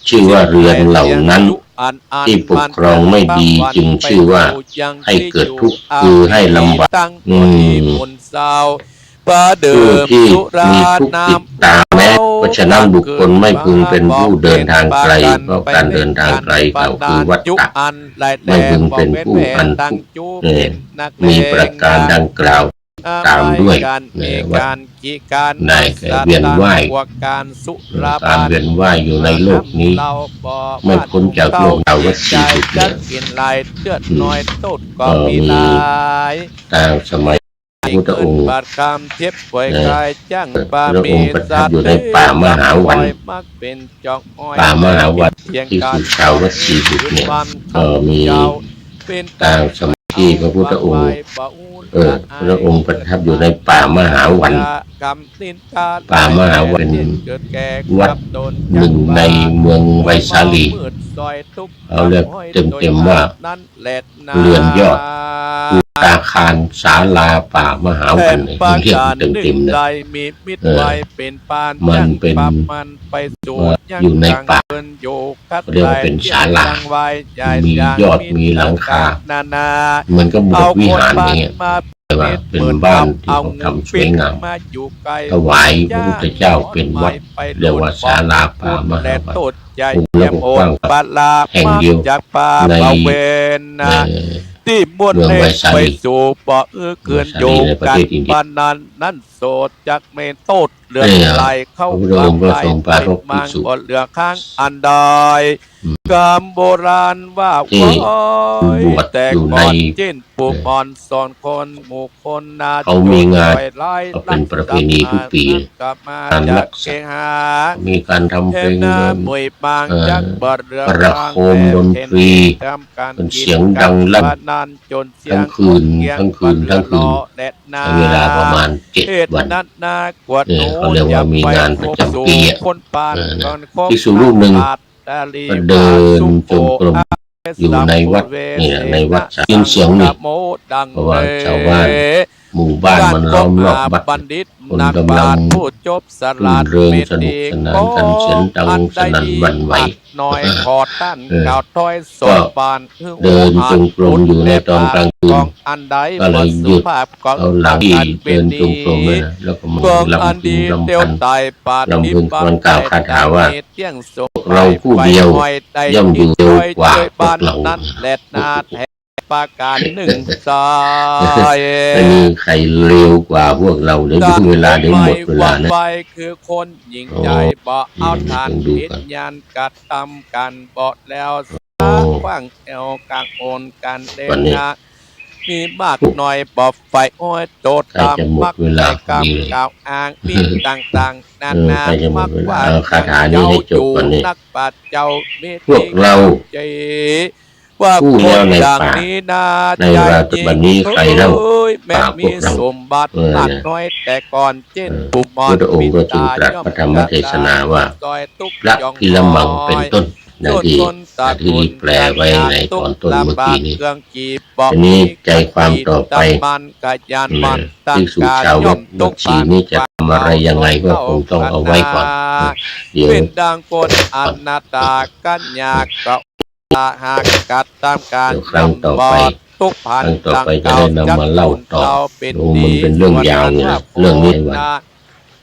ชื่อว่าเรือนเหล่านั้นที่ปกครองไม่ดีจึงชื่อว่าให้เกิดทุกข์ คือให้ลำบาก อืม ผู้ที่มีทุกข์ติดตามแม้ เพราะฉะนั้นบุคคลไม่พึงเป็นผู้เดินทางไกล เพราะการเดินทางไกลกล่าวคือวัฏฏะ ไม่พึงเป็นผู้อันทุกข์ เอ่อ มีประการดังกล่าว ตามด้วย เอ่อ ว่าได้แก่เวียนว่าย การเวียนว่ายอยู่ในโลกนี้ ไม่พ้นจากโลกสาวัตถีบุตรเนี่ย อืม ก็มีตางสมัยพระพุทธองค์ เอ่อ พระองค์ประทับอยู่ในป่ามหาวัน ป่ามหาวัน ภิกษุสาวัตถีบุตรเนี่ย ก็มีตางสมัยที่พระพุทธองค์ เออ พระองค์ประทับอยู่ในป่ามหาวัน ป่ามหาวันเป็นวัดหนึ่งในเมืองไวสาลี เขาเรียกเต็มๆว่า เรือนยอด คืออาคารศาลาป่ามหาวันเนี่ย เรียกเต็มๆนะ เออ มันเป็น เอ่อ อยู่ในป่า เขาเรียกว่าเป็นศาลา มียอด มีหลังคา เหมือนกับโบสถ์วิหารอย่างเงี้ย แต่ว่าเป็นบ้านที่เขาทำสวยงาม ถวายพระพุทธเจ้าเป็นวัด เรียกว่าศาลาป่ามหาวัน กว้างขวางแห่งเดียวใน เอ่อ เมืองไวสาลี ไวสาลีในประเทศอินเดีย เออ พระพุทธองค์ก็ทรงปรารภภิกษุ อืม ที่บวชอยู่ใน เอ่อ เขามีงาน ก็เป็นประเพณีทุกปี งานรักษา มีการทำเพลง เอ่อ ประโคมดนตรี เป็นเสียงดังลั่น ทั้งคืน ทั้งคืน ทั้งคืน เวลาประมาณเจ็ดวัน เนี่ย เขาเรียกว่ามีงานประจำปีอะ เออ นะ ภิกษุรูปหนึ่งก็เดินจงกรมอยู่ในวัด เนี่ย ในวัด ได้ยินเสียงนี่ เพราะว่าชาวบ้านหมู่บ้านมันล้อมรอบวัด คนกำลังรื่นเริงสนุกสนานกัน เสียงดังสนั่นหวั่นไหว เออ ก็เดินจงกรมอยู่ในตอนกลางคืน ก็เลยหยุดเอาหลังที่เดินจงกรมนั่นนะ แล้วก็มาลำพึงลำพัน ลำพึงมันกล่าวคาถาว่า พวกเราผู้เดียวย่อมอยู่เร็วกว่าพวกเรา โอ้โห ประก๋านนึ่งสาย ไม่มีใครเร็วกว่าพวกเรา เดี๋ยวดูเวลา เดี๋ยวหมดเวลานะ คือคนหญิงใจ๋บ่เอาถ่าน อืม ต้องดูก่อน ผิดยานกระตำกั๋นบ่แล้ว โอ้ สาขว้างแอ่วกังวลกั๋นเด้อ วันนี้ นะ มีมากน้อยบ่ใฝ่ โอ้ย โตต๋ามมัก ใกล้จะหมดเวลา แต่กำ พอดีเลย กล่าวอ้าง มีต่างๆ นานา เออ ใกล้จะหมดเวลา มากว่า เอาคาถานี้ให้จบก่อนนี่ นักปราชญ์เจ้า มี พวกเรา เจ้า ว่า พูดแล้วในปาก คนดังนี้นา ในเวลา จะ บัดนี้ใครเล่า เอ้ย แม้ ปากพวกเรา มีสมบัติ เออ มากน้อยแต่ก่อน เจ้น เออ ปุมมอน พุทธองค์ก็จึงตรัสพระธรรมเทศนาว่า ซอยตุ๊ก พระพิรมังเป็นต้น ดังที่ ส่วนคน ดังที่แปลไว้ในตอนต้นเมื่อกี้นี้ เครื่องกีบ ทีนี้ใจความต่อไป ตะมันกะยาน อืม มัน ภิกษุชาวเว็บ มัชชีนี้จะทำอะไรยังไงก็คงต้องเอาไว้ก่อน เดี๋ยว เป็นดังคนอนาถากัญญา ก็ หากกระตำก๋าน เดี๋ยวครั้งต่อไป ย่อมบ่ตุ๊กข์พัน ครั้งต่อไปจะได้นำมาเล่าต่อ ดังกล่าวจาก โอ้ มันเป็นเรื่องยาวเนี่ยนะ เรื่องนี้วัน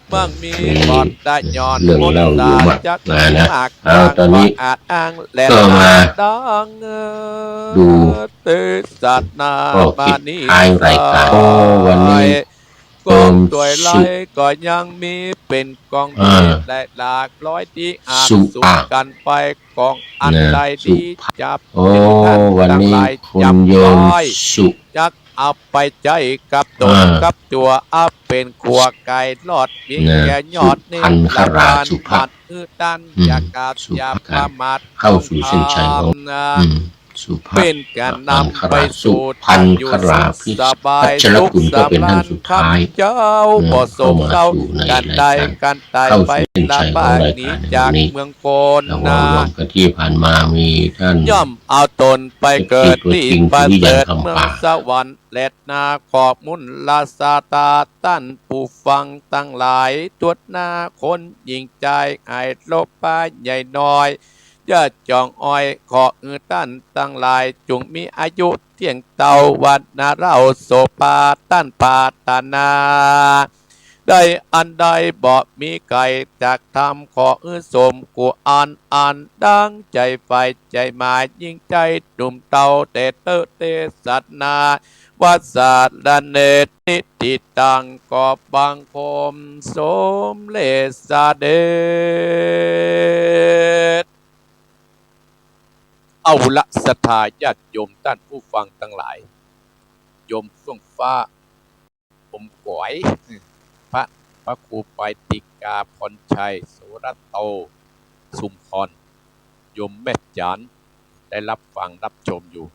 เมื่อมี มี บ่อนได้ย้อน เรื่องเล่าอยู่มาก คนตาจัก นะนะ มาก เอา ตอนนี้ อาจอ้างแหละ ก็มา ดัง ดู เทศนา ข้อคิดท้ายรายการ มานี้ โอ้ วันนี้ ก็ตวยไลก็ยังมีเป็นกอง อ่า มีและหลากหลายตี้อาจ สุภาพ สุขกั๋นไป กองอัน นะ ใดดี สุภาพ จับ โอ้ วันนี้ คุณโยมสุ จักเอาไปใจ๊กับต๋น อ่า กับตั๋ว เอาเป็นขั่วไก่รอด มี นะ แก่ยอด สุพรรณครา สุภาพ บัด อื้อตัน อืม อยากาด สุภาพ อย่าประมาท เข้าสู่เส้นชัยของ นะ อืม สุภาพ เป็นการนำไปสู่ สุพรรณครา พิ สบาย พัชรกุลก็เป็นท่านสุดท้าย เจ้า อืม บ่โศกเศร้า เข้ามาสู่ในรายการ กันใด กันใด เข้าสู่เส้นชัยของรายการ ไปละบายหนีจาก แห่งนี้ เมืองคน นะ เรารวมกันที่ผ่านมามีท่าน ย่อมเอาต๋นไปเกิดตี้ประเสริฐ เมืองสวรรค์แลนา ขอบุญราชาตา ต้านผู้ฟังตังหลาย ตวยนา คนหญิงใจ๋ ไอ้โลกป้าใหญ่น้อย อย่าจองอ้อย ขอหื้อต้านตังหลาย จุ่งมีอายุเตี้ยงเต้า วรรณะเล่าโสภา ต้านปรารถนา ได้อันใดบ่มีไข จากธรรมขอหื้อสม กู้อันอันดังใจ๋ใฝ่ใจ๋หมาย หญิงใจ๋หนุ่มเต้า แต่เต๊อะเทศนา วาสะเนติ ติตัง ขอบังคมสมเร็จเสด็จ เอาละ ศรัทธาญาติโยมต้านผู้ฟังตังหลาย โยมเฟื่องฟ้า อมก๋อย พระ พระครูไปติกาพรชัย โสรโต สุมพร โยมแม่จ๋าน ได้รับฟังรับชมอยู่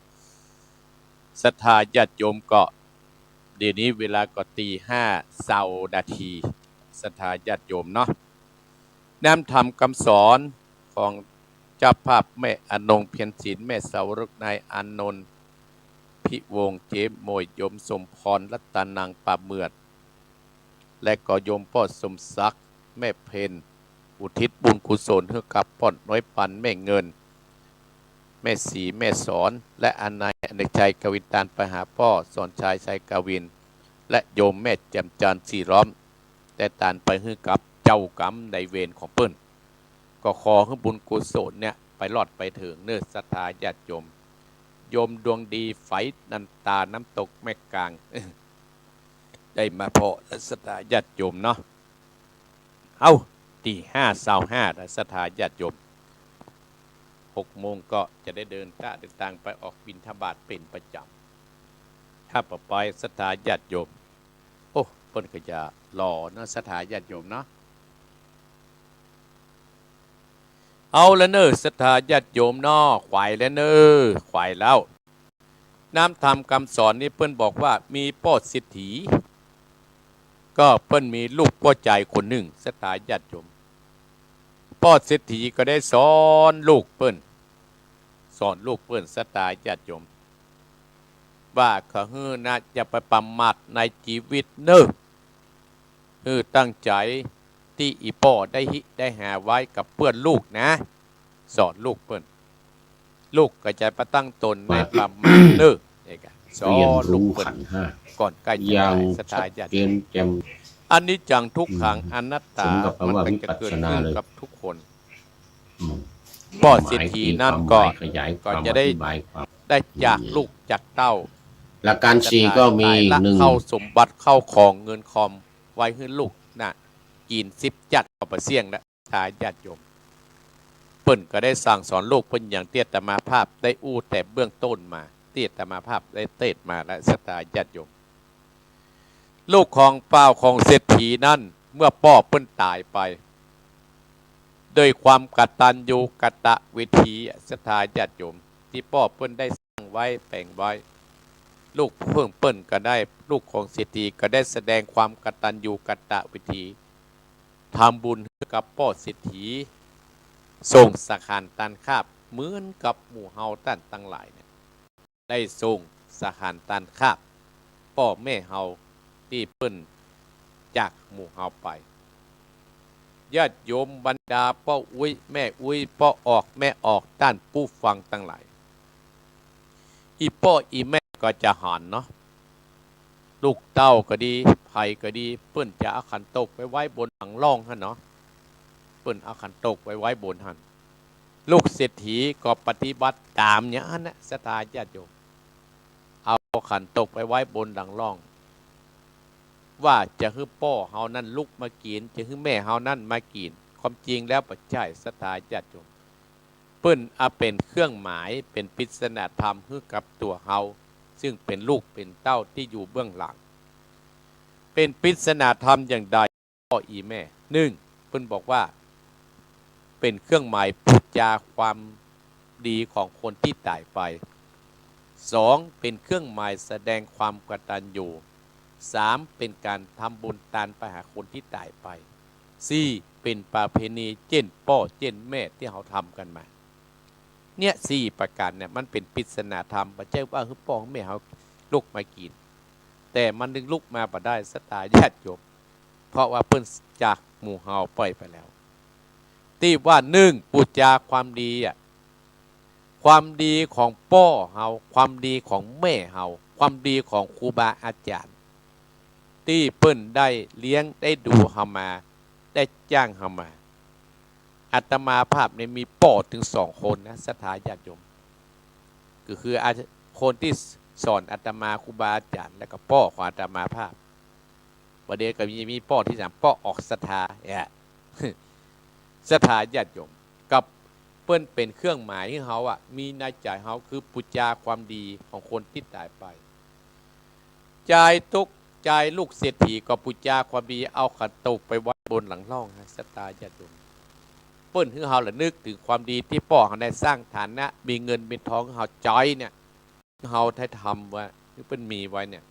ศรัทธาญาติโยมก็ เดี๋ยวนี้เวลาก็ตีห้าซาวนาที ศรัทธาญาติโยมเนาะ น้ำธรรมคำสอนของเจ้าภาพแม่อนงเพียรศิลป์ แม่สาวกนายอานนท์ พิวงศ์ เจ๊หมวย โยมสมพร รัตนัง ป่าเหมือด และก็โยมป้อสมศักดิ์ แม่เพ็ญ อุทิศบุญกุศลหื้อกับป้อน้อยปัน แม่เงิน แม่ศรี แม่สอน และอานายอเนกชัย กวินตาน ไปหาป้อสอนชัย ชัยกวิน และโยมแม่แจ่มจันทร์ ศรีล้อม แต่ตานไปหื้อกับเจ้ากรรมนายเวรของเปิ้น ก็ขอหื้อบุญกุศลเนี่ยไปรอดไปเถิงเน้อ ศรัทธาญาติโยม โยมดวงดี ไฝนันตา น้ำตกแม่กลาง ได้มาพ้อและ ศรัทธาญาติโยมเนาะ เอ้า ตีห้าซาวห้าแล้ว ศรัทธาญาติโยม หกโมงก็จะได้เดินตา เดินตางไปออกบิณฑบาตเป็นประจ๋ำ ถ้าบ่ไป ศรัทธาญาติโยม โอ้ เปิ้นก็จะหล่อเนาะ ศรัทธาญาติโยมเนาะ เอาละเน้อ ศรัทธาญาติโยมเนาะ ขวายแล้วเน้อ ขวายแล้ว น้ำธรรมคำสอนนี้เปิ้นบอกว่ามีป้อเศรษฐี ก็เปิ้นมีลูกป้อจายคนนึ่ง ศรัทธาญาติโยม ป้อเศรษฐีก็ได้สอนลูกเปิ้น สอนลูกเปิ้น ศรัทธาญาติโยม ว่าขอหื้อนะ อย่าไปประมาทในจีวิตเน้อ หื้อตั้งใจ๋ตี้อี่ป้อได้ฮิได้หาไว้กับเปื้อนลูกนะ สอนลูกเปิ้น ลูกก็จะไปตั้งต๋นในประมาทเน้อ นี่ก็สอนลูกเปิ้น เรียนรู้ขันธ์ห้า ก่อนใก้จะตาย อย่าง ศรัทธาญาติโยม ชัดเจนแจ่ม อนิจจังทุกขัง อืม อนัตตา สมกับคำว่า มันก็จะเกิดขึ้น วิปัสสนาเลย กับทุกคน อืม ป้อเศรษฐีนั้นก็ ความหมายตีความหมายขยายความ ก็จะได้ อธิบายความ แต่จากลูกจากเต้า ประการสี่ก็มี ศรัทธา หนึ่ง เข้าสมบัติเข้าของเงินคอมไว้หื้อลูกน่ะ กิ๋นสิบจั๊ดก็บ่เสี้ยงละ ศรัทธาญาติโยม เปิ้นก็ได้สั่งสอนลูกเปิ้นอย่างตี้อาตมาภาพได้อู้แต่เบื้องต้นมา ตี้อาตมาภาพได้เตสน์มาและ ศรัทธาญาติโยม ลูกของป้าวของเศรษฐีนั้น เมื่อป้อเปิ้นต๋ายไป โดยความกตัญญูกตเวที ศรัทธาญาติโยม ตี้ป้อเปิ้นได้สร้างไว้แป๋งไว้ ลูกเปิ้น เปิ้นก็ได้ ลูกของเศรษฐีก็ได้แสดงความกตัญญูกตเวที ทำบุญหื้อกับป้อเศรษฐี ส่งสังฆทานตานคาบ เหมือนกับหมู่เฮาต้านตังหลายเนี่ย ได้ส่งสังฆทานตานคาบ ป้อแม่เฮาตี้เปิ้นจากหมู่เฮาไป ญาติโยมบรรดาป้ออุ๊ยแม่อุ๊ย ป้อออกแม่ออก ต้านผู้ฟังตังหลาย อี่ป้ออี่แม่ก็จะหันเนาะ ลูกเต้าก็ดี ใผก็ดี เปิ้นจะเอาขันโตกไปไว้บนหลังล่องหั้นเนาะ เปิ้นเอาขันโตกไปไว้บนหั้น ลูกเศรษฐีก็ปฏิบัติต๋ามอย่างหั้นนะ ศรัทธาญาติโยม เอาขันโตกไปไว้บนหลังล่อง ว่าจะหื้อป้อเฮานั้นลุกมากิ๋น จะหื้อแม่เฮานั้นมากิ๋น ความจริงแล้วบ่ใจ้ ศรัทธาญาติโยม เปิ้นเอาเป๋นเครื่องหมาย เป๋นปริศนาธรรมหื้อกับตั๋วเฮา ซึ่งเป๋นลูกเป๋นเต้าตี้อยู่เบื้องหลัง เป๋นปริศนาธรรมอย่างใด ป้ออี่แม่ นึ่ง เปิ้นบอกว่า เป๋นเครื่องหมายปู๋จาความดีของคนตี้ต๋ายไป สอง เป๋นเครื่องหมายแสดงความกตัญญู สาม เป๋นก๋านทำบุญตานไปหาคนตี้ต๋ายไป สี่ เป๋นประเพณีเจ้นป้อเจ้นแม่ตี้เฮาทำกั๋นมา เนี่ย สี่ประก๋านเนี่ย มันเป๋นปริศนาธรรม บ่ใจ้ว่าหื้อป้อหื้อแม่เฮาลุกมากิ๋น แต่มันดึงลุกมาบ่ได้ ศรัทธาญาติโยม เพราะว่าเปิ้นจากหมู่เฮาไปไปแล้ว ตี้ว่า นึ่ง ปู๋จาความดีอะ ความดีของป้อเฮา ความดีของแม่เฮา ความดีของครูบาอาจ๋ารย์ ตี้เปิ้นได้เลี้ยงได้ดูเฮามา ได้จ้างเฮามา อาตมาภาพเนี่ยมีป้อเถิงสองคนนะ ศรัทธาญาติโยม ก็คืออา คนตี้สอนอาตมา ครูบาอาจ๋ารย์ แล้วก็ป้อของอาตมาภาพ บ่าเดี่ยวก็มี มีป้อตี้สาม ป้อออกศรัทธาเนี่ย ศรัทธาญาติโยม กับเปิ้นเป๋นเครื่องหมายหื้อเฮาอะ มีในใจ๋เฮาคือปู๋จาความดีของคนตี้ต๋ายไป จายตุ๊ก จายลูกเศรษฐีก็ปู๋จาความดี เอาขันโตกไปไว้บนหลังล่องฮะ ศรัทธาญาติโยม เปิ้นหื้อเฮาระลึกเถิงความดีตี้ป้อเฮาได้สร้างฐานะ มีเงินมีทองหื้อเฮาใจ๊เนี่ย เฮาได้ทำไว้ หื้อเปิ้นมีไว้เนี่ย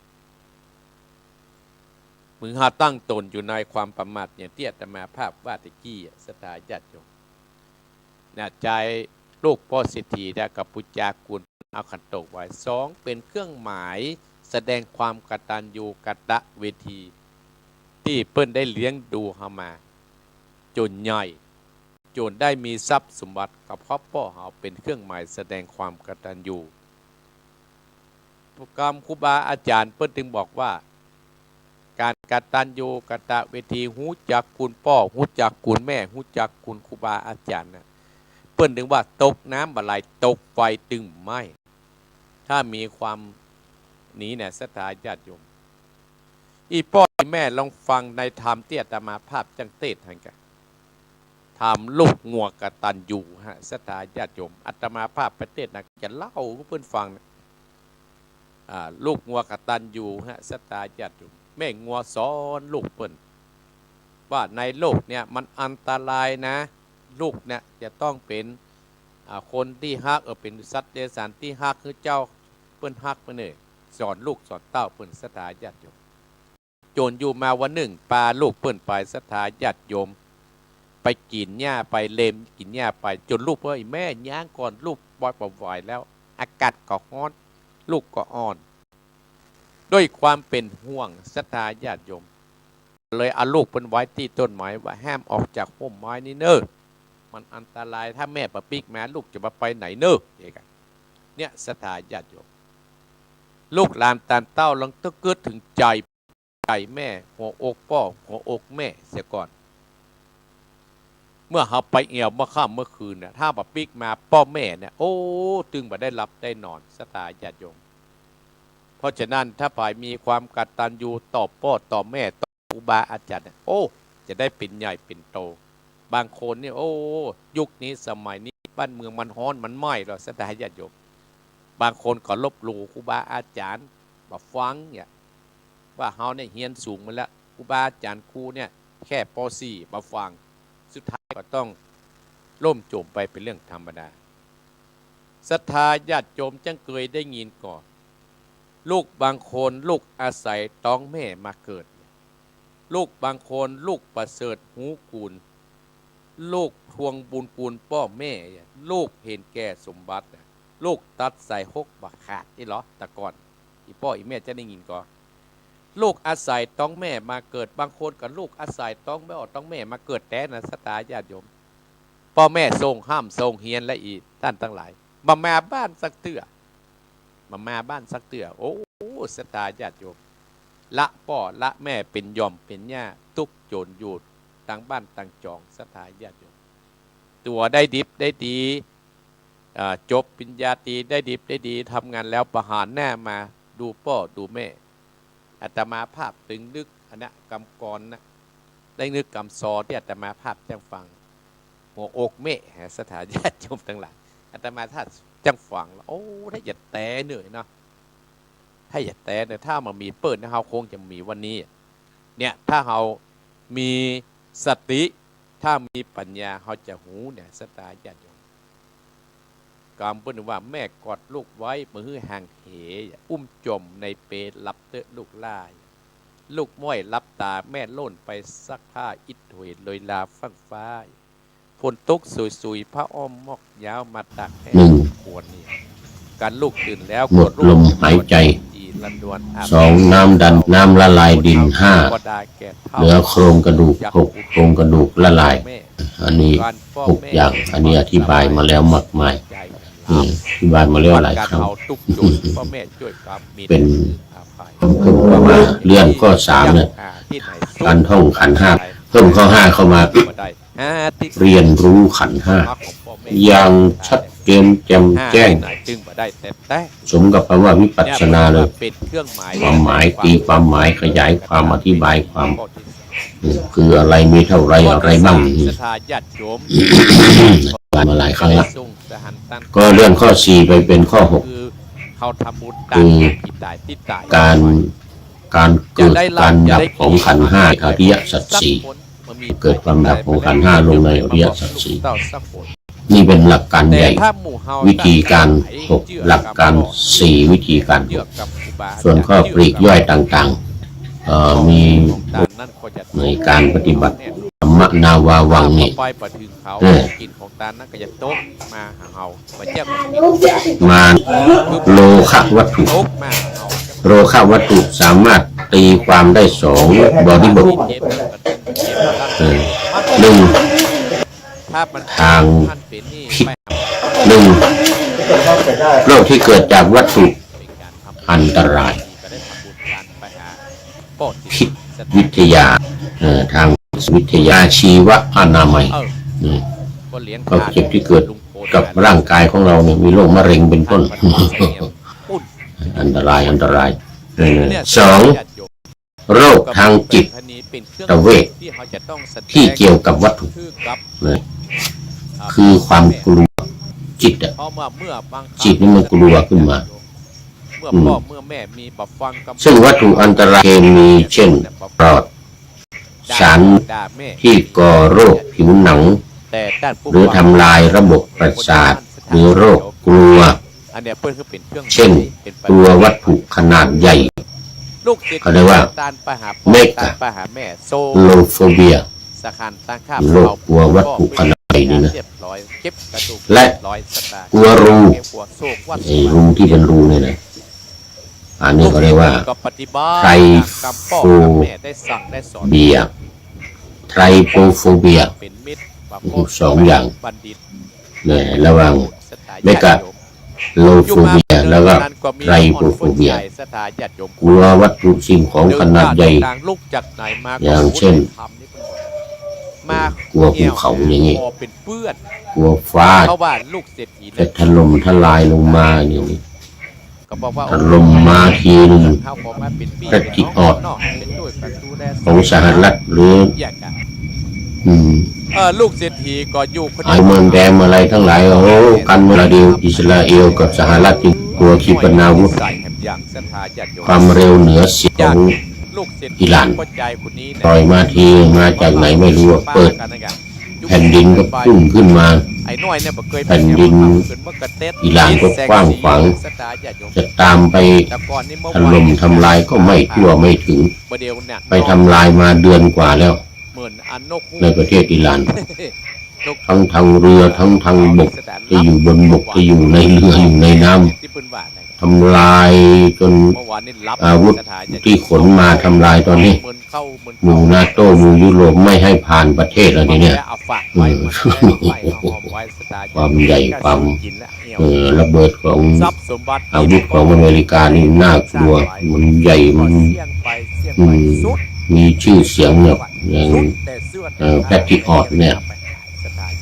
เหมือนเฮาตั้งต๋นอยู่ในความประมาท อย่างตี้อาตมาภาพว่าตะกี้อะ ศรัทธาญาติโยม นะ จายลูกป้อเศรษฐีเนี่ยก็ปู๋จากุณ เอาขันโตกไว้ สอง เป๋นเครื่องหมายแสดงความกตัญญูกตเวที ตี้เปิ้นได้เลี้ยงดูเฮามาจ๋นใหญ่ จ๋นได้มีทรัพย์สมบัติ ก็เพราะป้อเฮาเป๋นเครื่องหมายแสดงความกตัญญู กำครูบาอาจ๋ารย์เปิ้นจึงบอกว่า ก๋านกตัญญูกตเวที ฮู้จักคุณป้อ ฮู้จักคุณแม่ ฮู้จักคุณครูบาอาจ๋ารย์น่ะ เปิ้นจึงว่าตกน้ำบ่ไหล ตกไฟจึงไหม้ ถ้ามีความนี้นะ ศรัทธาญาติโยม อี่ป้ออี่แม่ลองฟังในธรรมตี้อาตมาภาพจั้งเตสน์หั้นกะ ธรรมลูกงัวกตัญญูฮะ ศรัทธาญาติโยม อาตมาภาพไปเตสน์นะ จะเล่าหื้อเปิ้นฟังนะ อ่า ลูกงัวกตัญญูฮะ ศรัทธาญาติโยม แม่งัวสอนลูกเปิ้น ว่าในโลกเนี่ยมันอันตรายนะ ลูกเนี่ยจะต้องเป๋น อ่า คนตี้ฮัก เออ เป๋นสัตว์เดรัจฉานตี้ฮัก หื้อเจ้าเปิ้นฮักเปิ้นเน่อ สอนลูกสอนเต้าเปิ้น ศรัทธาญาติโยม จ๋นอยู่มาวันนึ่ง ปาลูกเปิ้นไป ศรัทธาญาติโยม ไปกิ๋นหญ้า ไปเลมกิ๋นหญ้าไป จ๋นลูกเปิ้น "แม่ ย้างก่อน ลูกบ่ บ่ไหวแล้ว อากาศก็ฮ้อน ลูกก็อ่อน" ด้วยความเป๋นห่วง ศรัทธาญาติโยม เลยเอาลูกเปิ้นไว้ตี้ต้นไม้ ว่า "ห้ามออกจากฮ่มไม้นี้เน่อ มันอันตราย ถ้าแม่บ่ปิ๊กมา ลูกจะบ่ไปไหนเน่อ" เนี่ย ศรัทธาญาติโยม ลูกหลานต้านเต้าลองตึกกึ๊ดเถิงใจ๋ ใจ๋แม่ หัวอกป้อ หัวอกแม่เสียก่อน เมื่อเฮาไปแอ่วเมื่อค่ำเมื่อคืนเนี่ย ถ้าบ่ปิ๊กมาป้อแม่เนี่ย โอ้ ตึงบ่ได้หลับได้นอน ศรัทธาญาติโยม เพราะฉะนั้นถ้าใผมีความกตัญญูต่อป้อต่อแม่ ต่อครูบาอาจ๋ารย์เนี่ย โอ้ จะได้เป๋นใหญ่เป๋นโต บางคนเนี่ย โอ้ ยุคนี้สมัยนี้บ้านเมืองมันฮ้อนมันไหม้แล้ว ศรัทธาญาติโยม บางคนก็ลบหลู่ครูบาอาจ๋ารย์ บ่ฟังเนี่ย ว่าเฮาเนี่ยเฮียนสูงมาแล้ว ครูบาอาจ๋ารย์ครูเนี่ยแค่ ป.สี่ บ่ฟัง สุดท้ายก็ต้องล่มจมไปเป๋นเรื่องธรรมดา ศรัทธาญาติโยมจักเกยได้ยินก่อ ลูกบางคนลูกอาศัยต๊องแม่มาเกิด ลูกบางคนลูกประเสริฐฮู้กูณ ลูกทวงบุญกูณป้อแม่ ลูกเห็นแก่สมบัติ ลูกตัดสายฮกบ่ขาด อี้เหรอ แต่ก่อน อี่ป้ออี่แม่จะได้ยินก่อ ลูกอาศัยต๊องแม่มาเกิด บางคนก็ลูกอาศัยต๊องแม่ ต๊องแม่มาเกิดแต๊นะ ศรัทธาญาติโยม ป้อแม่ส่งฮ่ำส่งเฮียนและอี้ ต้านตังหลาย บ่มาบ้านสักเตื้อ บ่มาบ้านสักเตื้อ โอ้ ศรัทธาญาติโยม ละป้อละแม่เป๋นหย่อมเป๋นหญ้า ตุ๊กโจ๋นอยู่ตางบ้านตางจอง ศรัทธาญาติโยม ตั๋วได้ดิบได้ดี อ่า จบปริญญาตรีได้ดิบได้ดี ทำงานแล้วบ่หันหน้ามาดูป้อดูแม่ อาตมาภาพตึงนึกอันเนี้ย กำกรอนนะ ได้นึกกำซอตี้อาตมาภาพจักฟัง หัวอกแม่ ศรัทธาญาติโยมตังหลาย อาตมาภาพจักฟังแล้ว โอ้ ถ้าจะแต๊เน่อเนาะ ถ้าจะแต๊เน่อ ถ้าบ่มีเปิ้นนะ เฮาคงจะบ่มีวันนี้ เนี่ย ถ้าเฮามีสติ ถ้ามีปัญญา เฮาจะฮู้เนี่ย ศรัทธาญาติโยม กำเปิ้นว่า แม่กอดลูกไว้ บ่หื้อห่างเห อุ้มจ่มในเปลหลับเต๊อะลูกหล้า ลูกม้อยหลับต๋า แม่โล่นไปซักผ้า อิดโหยโรยลาฟั่งฟ้า ฝนตกสุยๆ ผ้าอ้อมมอกยาว มาตากแห้ง หนึ่ง ควรนี่ กันลูกตื่นแล้ว หมดลมหายใจ สอง น้ำดัน น้ำละลายดิน ห้า เหลือโครงกระดูก หก โครงกระดูกละลาย อันนี้หกอย่าง อันนี้อธิบายมาแล้วมากมาย อืม อธิบายมาแล้วหลายครั้ง เป๋น เพิ่มเข้ามาเรื่องข้อสามเนี่ย ก๋านท่องขันธ์ห้า เพิ่มข้อห้าเข้ามา เรียนรู้ขันธ์ห้า อย่างชัดเจนแจ่มแจ้ง สมกับคำว่าวิปัสสนาเลย ความหมาย ตีความหมาย ขยายความ อธิบายความ อืม คืออะไร มีเท่าไร อะไรบ้าง อืม มาหลายครั้งละ ก็เลื่อนข้อสี่ไปเป๋นข้อหก คือก๋าน ก๋านเกิดก๋านดับของขันธ์ห้า อริยสัจสี่ เกิดความดับของขันธ์ห้าลงในอริยสัจสี่ นี่เป๋นหลักก๋านใหญ่ วิธีก๋านหก หลักก๋านสี่ วิธีก๋านหก ส่วนข้อปลีกย่อยต่างๆ เอ่อ มีในก๋านปฏิบัติ ธัมมนาวาวัง นี่ เออ มาโลภะวัตถุ โลภะวัตถุสามารถตีความได้สองบริบท เออ หนึ่ง ทางพิษ หนึ่ง โรคที่เกิดจากวัตถุอันตราย พิษวิทยา เอ่อ ทางวิทยาชีวอนามัย เออ อืม ก็เจ็บที่เกิดกับร่างกายของเราเนี่ย มีโรคมะเร็งเป็นต้น อันตราย อันตราย เออ สอง โรคทางจิตเวชที่เกี่ยวกับวัตถุ เนี่ย คือความกลัว จิตอะ จิตนี่มันกลัวขึ้นมา อืม ซึ่งวัตถุอันตรายเคมีเช่น ปลอด สารที่ก่อโรคผิวหนัง หรือทำลายระบบประสาท หรือโรคกลัว เช่น กลัววัตถุขนาดใหญ่ เขาเรียกว่า เมกาโลโฟเบีย โรคกลัววัตถุขนาดใหญ่นี่นะ และกลัวรู ไอ้รูที่เป็นรูเนี่ยนะ อันนี้เขาเรียกว่า ไทรโฟเบีย ไทรโปโฟเบีย สองอย่าง เนี่ย ระหว่างเมกาโลโฟเบีย แล้วก็ไทรโปโฟเบีย กลัววัตถุสิ่งของขนาดใหญ่ อย่างเช่น มากลัวภูเขาอย่างนี้ กลัวเป็นเปื้อน กลัวฟ้า เพราะว่าลูกเศรษฐี จะถล่มทลายลงมาอย่างนี้ ก็บอกว่า ถล่มมาทีหนึ่ง ข้าวของมาเป็นปี๋ แพทริออต เนาะ เป็นด้วยประตูแล ของสหรัฐหรือ อยากจะ อืม เออ ลูกเศรษฐีก็อยู่คนเดียว ไอ้เมืองแดงอะไรทั้งหลาย โอ้ กันเวลาเดียว อิสราเอลกับสหรัฐจึงกลัวขีปนาวุธ ใส่แหมอย่างศรัทธาญาติโยม ความเร็วเหนือเสียงของ ลูกเศรษฐี อิหร่าน ก็ใจคนนี้นะ ต่อยมาทีมาจากไหนไม่รู้อะ เปิด แผ่นดินก็พุ่งขึ้นมา ไอ้น้อยเนี่ยบ่เคย แผ่นดิน อิหร่านก็กว้างขวาง จะตามไปถล่มทำลายก็ไม่ทั่วไม่ถึง ไปทำลายมาเดือนกว่าแล้ว ในประเทศอิหร่าน ทั้งทางเรือ ทั้งทางบก จะอยู่บนบก จะอยู่ในเรือ อยู่ในน้ำ ทำลายจน อาวุธที่ขนมาทำลายตอนนี้ หมู่นาโต้ หมู่ยุโรปไม่ให้ผ่านประเทศแล้วทีเนี้ย เออ ความใหญ่ความ เออ ระเบิดของ อาวุธของอเมริกานี่น่ากลัว มันใหญ่ มัน อืม มีชื่อเสียงแบบอย่าง เออ แพทริออตเนี่ย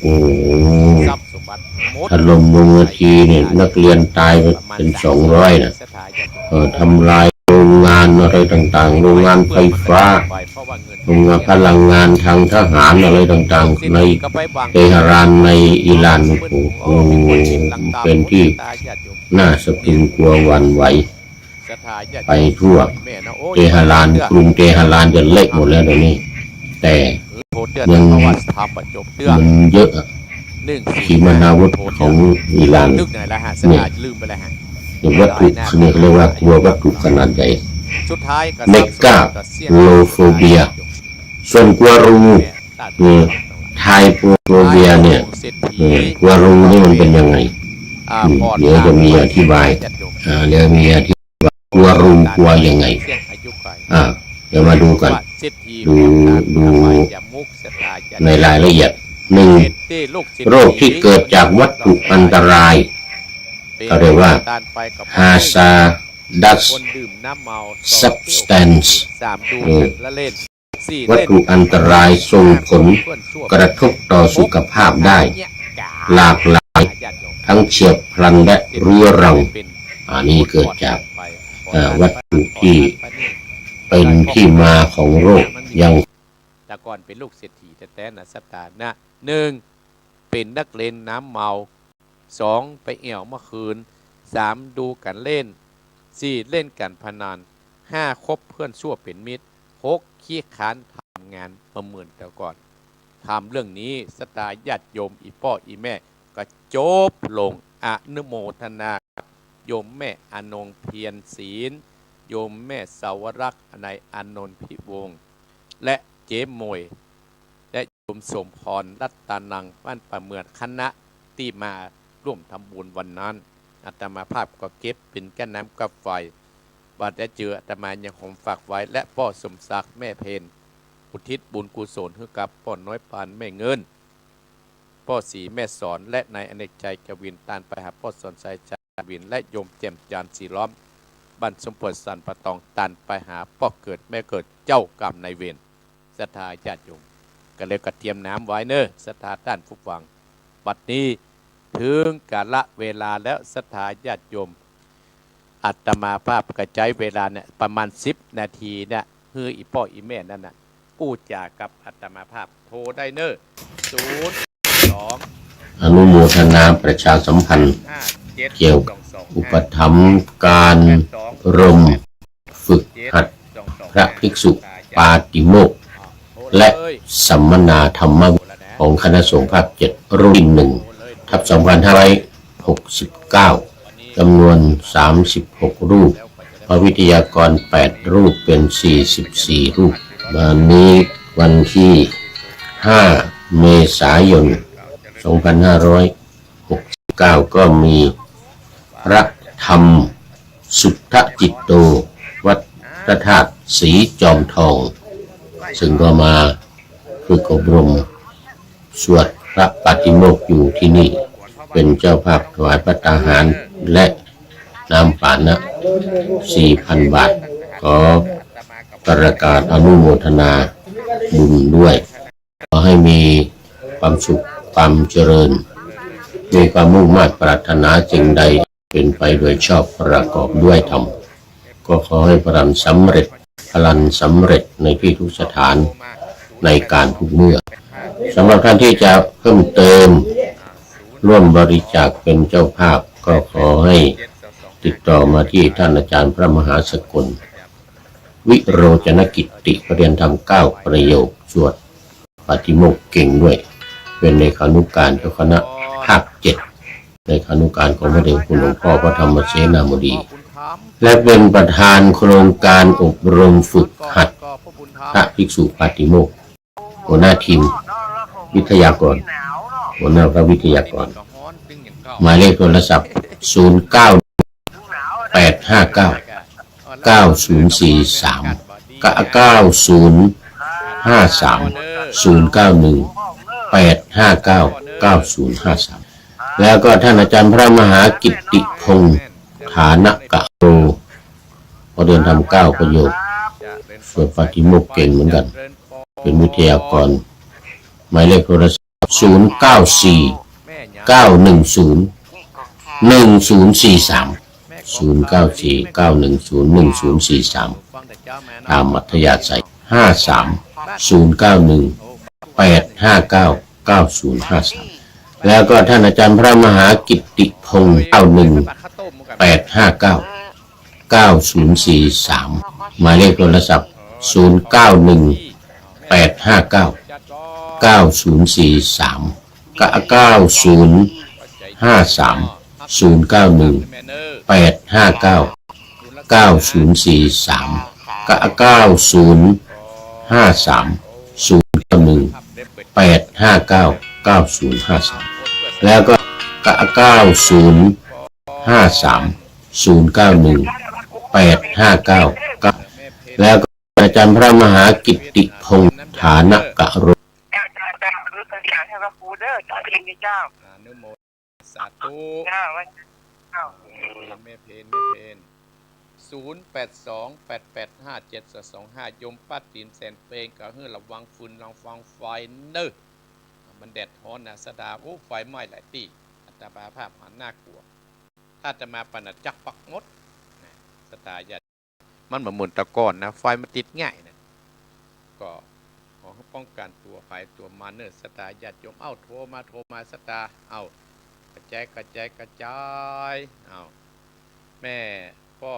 โอ้โห ถล่มลงมาทีเนี่ย นักเรียนตายไปเป็นสองร้อยนะ เออ ทำลายโรงงานอะไรต่างๆ โรงงานไฟฟ้า โรงงานพลังงานทางทหารอะไรต่างๆ ในเตหะราน ในอิหร่าน โอ้โห เป็นที่น่าสะพรึงกลัวหวั่นไหว ไปทั่ว เตหะราน กรุงเตหะรานจะเละหมดแล้วเดี๋ยวนี้ แต่ยัง มันเยอะอะ ขีปนาวุธของอิหร่านเนี่ย วัตถุเนี่ยเขาเรียกว่ากลัววัตถุขนาดใหญ่ เมกาโลโฟเบีย ส่วนกลัวรู เนี่ย ไทรโปโฟเบียเนี่ย เออ กลัวรูนี่มันเป็นยังไง อืม เดี๋ยวจะมีอธิบาย อ่า เดี๋ยวมีอธิบาย กลัวรูกลัวยังไง อ่า เดี๋ยวมาดูกัน ดู ดูในรายละเอียด หนึ่ง โรคที่เกิดจากวัตถุอันตราย เขาเรียกว่า hazardous substance เออ วัตถุอันตรายส่งผลกระทบต่อสุขภาพได้หลากหลาย ทั้งเฉียบพลันและเรื้อรัง อันนี้เกิดจาก เอ่อ วัตถุที่เป็นที่มาของโรค อย่าง แต่ก่อนเป๋นลูกเศรษฐีแต๊ๆ นะ ศรัทธานะ หนึ่ง เป๋นนักเล่นน้ำเมา สอง ไปแอ่วเมื่อคืน สาม ดูก๋านเล่น สี่ เล่นก๋านพนัน ห้า คบเปื้อนซั่วเป๋นมิตร หก ขี้คร้านทำงานบ่เหมือนแต่ก่อน ถามเรื่องนี้ ศรัทธาญาติโยม อี่ป้ออี่แม่ ก็จบลง อนุโมทนาครับ โยมแม่อนงเพียรศิลป์ โยมแม่สาวรักษ์ นายอานนท์พิวงศ์ และเจ๊หมวย และโยมสมพร รัตนัง บ้านป่าเมือง คณะตี้มาร่วมทำบุญวันนั้น อาตมาภาพก็เก็บเป๋นก้าน้ำก้าไฟ บาดได้เจออาตมายังคงฝากไว้ และป้อสมศักดิ์ แม่เพ็ญ อุทิศบุญกุศลหื้อกับป้อน้อยปานแม่เงิน ป้อศรีแม่สอน และนายอเนกชัยกวิน ตานไปหาป้อสอนชัย ชาญวิน และโยมแจ่มจันทร์ ศรีล้อม บ้านสมพร สันป่าตอง ตานไปหาป้อเกิดแม่เกิด เจ้ากรรมนายเวร ศรัทธาญาติโยม ก็เลยก็เตรียมน้ำไว้เน้อ ศรัทธาต้านผู้ฟัง บัดนี้เถิงกาละเวลาแล้ว ศรัทธาญาติโยม อาตมาภาพก็ใจ๊เวลาเนี่ยประมาณสิบนาทีเนี่ย หื้ออี่ป้ออี่แม่นั้นน่ะ อู้จ๋ากับอาตมาภาพ โทรได้เน้อ ศูนย์ สอง อนุโมทนาประชาสัมพันธ์ ห้า เจ็ด เกี่ยวกับ สอง สอง อุปถัมภ์การอบรมฝึกหัดพระภิกษุปาติโมกข์ และสัมมนาธรรมวินัยของคณะสงฆ์ภาคเจ็ด รุ่นที่หนึ่ง ทับ สองพันห้าร้อยหกสิบเก้า จำนวน สามสิบหก รูป พระวิทยากร แปด รูป เป็น สี่สิบสี่ รูป วันนี้วันที่ ห้า เมษายน สองพันห้าร้อยหกสิบเก้า ก็มีพระธรรมสุทธจิตโต วัดพระธาตุศรีจอมทอง ซึ่งก็มาฝึกอบรม สวดพระปาติโมกข์อยู่ที่นี่ เป็นเจ้าภาพถวายภัตตาหารและน้ำปานะ สี่พัน บาท ขอประกาศอนุโมทนาบุญด้วย ขอให้มีความสุขความเจริญ มีความมุ่งมาดปรารถนาสิ่งใดเป็นไปโดยชอบประกอบด้วยธรรม ก็ขอให้พลันสำเร็จ พลันสำเร็จในที่ทุกสถาน ในการทุกเมื่อ สำหรับท่านที่จะเพิ่มเติม ร่วมบริจาคเป็นเจ้าภาพ ก็ขอให้ติดต่อมาที่ท่านอาจารย์พระมหาสกล วิโรจนกิตติ ประเรียนธรรมเก้าประโยค สวดปาฏิโมกข์เก่งด้วย เป็นเลขานุการเจ้าคณะภาคเจ็ด เลขานุการของพระเดชคุณหลวงพ่อพระธรรมเสนาบดี และเป็นประธานโครงการอบรมฝึกหัดพระภิกษุปาฏิโมกข์ หัวหน้าทีมวิทยากร หัวหน้าพระวิทยากร หมายเลขโทรศัพท์ ศูนย์เก้า แปดห้าเก้า เก้าศูนย์สี่สาม เก้าศูนย์ห้าสาม ศูนย์เก้าหนึ่ง แปดห้าเก้า เก้าศูนย์ห้าสาม แล้วก็ท่านอาจารย์พระมหากิตติพงษ์ ฐานกะโร ประเรียนธรรมเก้าประโยค สวดปาฏิโมกข์เก่งเหมือนกัน เป็นวิทยากร หมายเลขโทรศัพท์ ศูนย์เก้าสี่ เก้าหนึ่งศูนย์ หนึ่งศูนย์สี่สาม ศูนย์เก้าสี่ เก้าหนึ่งศูนย์ หนึ่งศูนย์สี่สาม ตามอัธยาศัย ห้าสาม ศูนย์เก้าหนึ่ง แปดห้าเก้า เก้าศูนย์ห้าสาม แล้วก็ท่านอาจารย์พระมหากิตติพงษ์ เก้าหนึ่ง แปดห้าเก้า เก้าศูนย์สี่สาม หมายเลขโทรศัพท์ ศูนย์เก้าหนึ่ง แปดห้าเก้า เก้าศูนย์สี่สาม เก้าศูนย์ห้าสาม ศูนย์เก้าหนึ่ง แปดห้าเก้า เก้าศูนย์สี่สาม เก้าศูนย์ห้าสาม ศูนย์เก้าหนึ่ง แปดห้าเก้า เก้าศูนย์ห้าสาม แล้วก็ เก้าศูนย์ห้าสาม ศูนย์เก้าหนึ่ง แปดห้าเก้า เก้า แล้วก็อาจารย์พระมหากิตติพงษ์ ฐานกะโร เจ้า เจ้า เจ้า เจ้า เจ้า เจ้า เจ้า เจ้า อนุโมทนาสาธุ เจ้า เจ้า แม่เพน แม่เพน ศูนย์แปดสอง แปดแปดห้า เจ็ดสองสองห้า โยมป้าติ๋มแสนเปง ก็หื้อระวังฟืนระวังไฟเน่อ มันแดดฮ้อนนะศรัทธา โอ้ ไฟไหม้หลายตี้ อัตมาภาพหันหน้ากลัว ถ้าอาตมาไปน่ะจักปักหมดนะศรัทธาญาติ มันบ่เหมือนแต่ก่อนนะ ไฟมันติดง่ายนะ ก็ขอให้ป้องกันตั๋วใผตั๋วมันเน่อศรัทธาญาติโยม เอ้า โทรมา โทรมาศรัทธา เอ้า กระจาย กระจาย กระจาย เอ้า แม่ ป้อ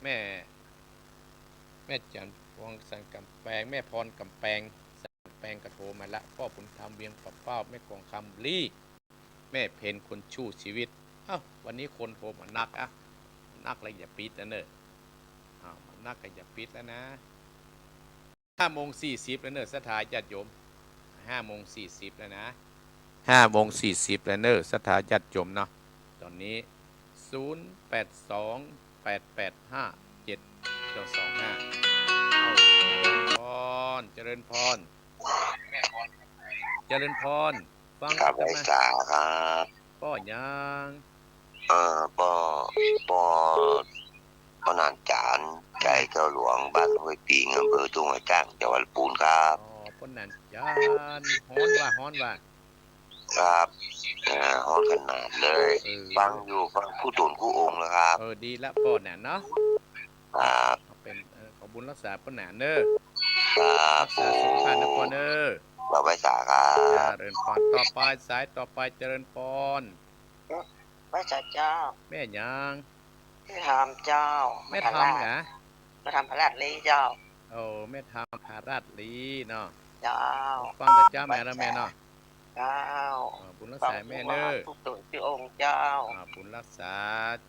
แม่ แม่จันทร์พวงสันกำแปง แม่พรกำแปง สันกำแปงก็โทรมาละ ป้อบุญธรรมเวียงป่าเป้า แม่กองคำลี แม่เพนคนสู้ชีวิต เอ้า วันนี้คนโทรมานักอะ นักแล้วอย่าปิดแล้วเน่อ เอ้า มันนักแล้วอย่าปิดแล้วนะ ห้าโมงสี่สิบแล้วเน่อศรัทธาญาติโยม ห้าโมงสี่สิบแล้วนะ ห้าโมงสี่สิบแล้วเน่อศรัทธาญาติโยมเนาะ ตอนนี้ ศูนย์แปดสอง แปดแปดห้า เจ็ดสองสองห้า เอ้า เจริญพร เจริญพร เจริญพร ฟัง กราบไหว้สาครับ ป้อหยัง เอ่อ ป้อ ป้อ ป้อหนานจาน ใจ๋เจ้าหลวง บ้านห้วยปิง อำเภอทุ่งหัวช้าง จังหวัดลำพูนครับ อ๋อ ป้อหนานจาน ฮ้อนว่ะ ฮ้อนว่ะ ครับ เอ่อ ฮ้อนขนาดเลย เออ ฟังอยู่ ฟังกู้ตนกู้องค์นะครับ เออ ดีละป้อหนานเนาะ ครับ เอาเป๋น เอ่อ ขอบุญรักษาป้อหนานเน่อ ครับ รักษาสุขภาพนะป้อเน่อ ผม กราบไหว้สาครับ เจริญพร ต่อไป สายต่อไป เจริญพร ไหว้สาเจ้า แม่หยัง แม่ธรรมเจ้า แม่ธรรม มหาราช เหรอ แม่ธรรมผาลาดลี้เจ้า โอ้ แม่ธรรมผาลาดลี้เนาะ เจ้า ฟังแต่เจ้าแม่แล้วแม่เนาะ เจ้า อ่า บุญรักษาแม่เน่อ ฟังผู้มาผู้ตนกู้องค์เจ้า อ่า บุญรักษา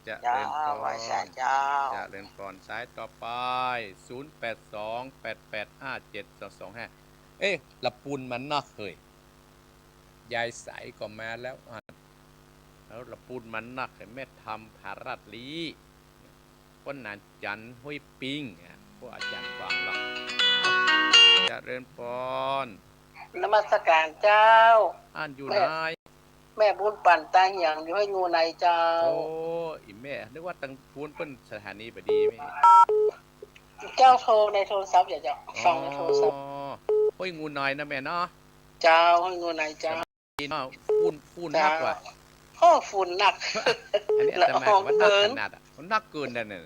เจริญพร เจ้า ไหว้สาเจ้า เจริญพร สายต่อไป ศูนย์แปดสอง แปดแปดห้า เจ็ดสองสองห้า เอ๊ะ ละปูนมันนักเฮ้ย ยายใสก็มาแล้ว อ่ะ แล้วละปูนมันนักเฮ้ย แม่ธรรมผาลาดลี้ ป้อหนานจาน ห้วยปิง อ่ะ พวกอาจารย์ฟังละ เจริญพร นมัสการเจ้า อ่านอยู่ไหน แม่ แม่บุญปั่นตาเหียง อยู่ห้วยงูในเจ้า โอ้ อีแม่ นึกว่าตังพูนเปิ้นสถานีบ่ดีแม่ เจ้าโทรในโทรศัพท์อย่าเจ้า อ๋อ ฟังในโทรศัพท์ ห้วยงูในนะแม่เนาะ เจ้า ห้วยงูในเจ้า สบายดีเนาะ ฝุ่น ฝุ่นนักว่ะ เจ้า โอ้ ฝุ่นนัก อันนี้อาตมาก็ว่านักขนาดอะ มันนักเกินนั่นน่ะ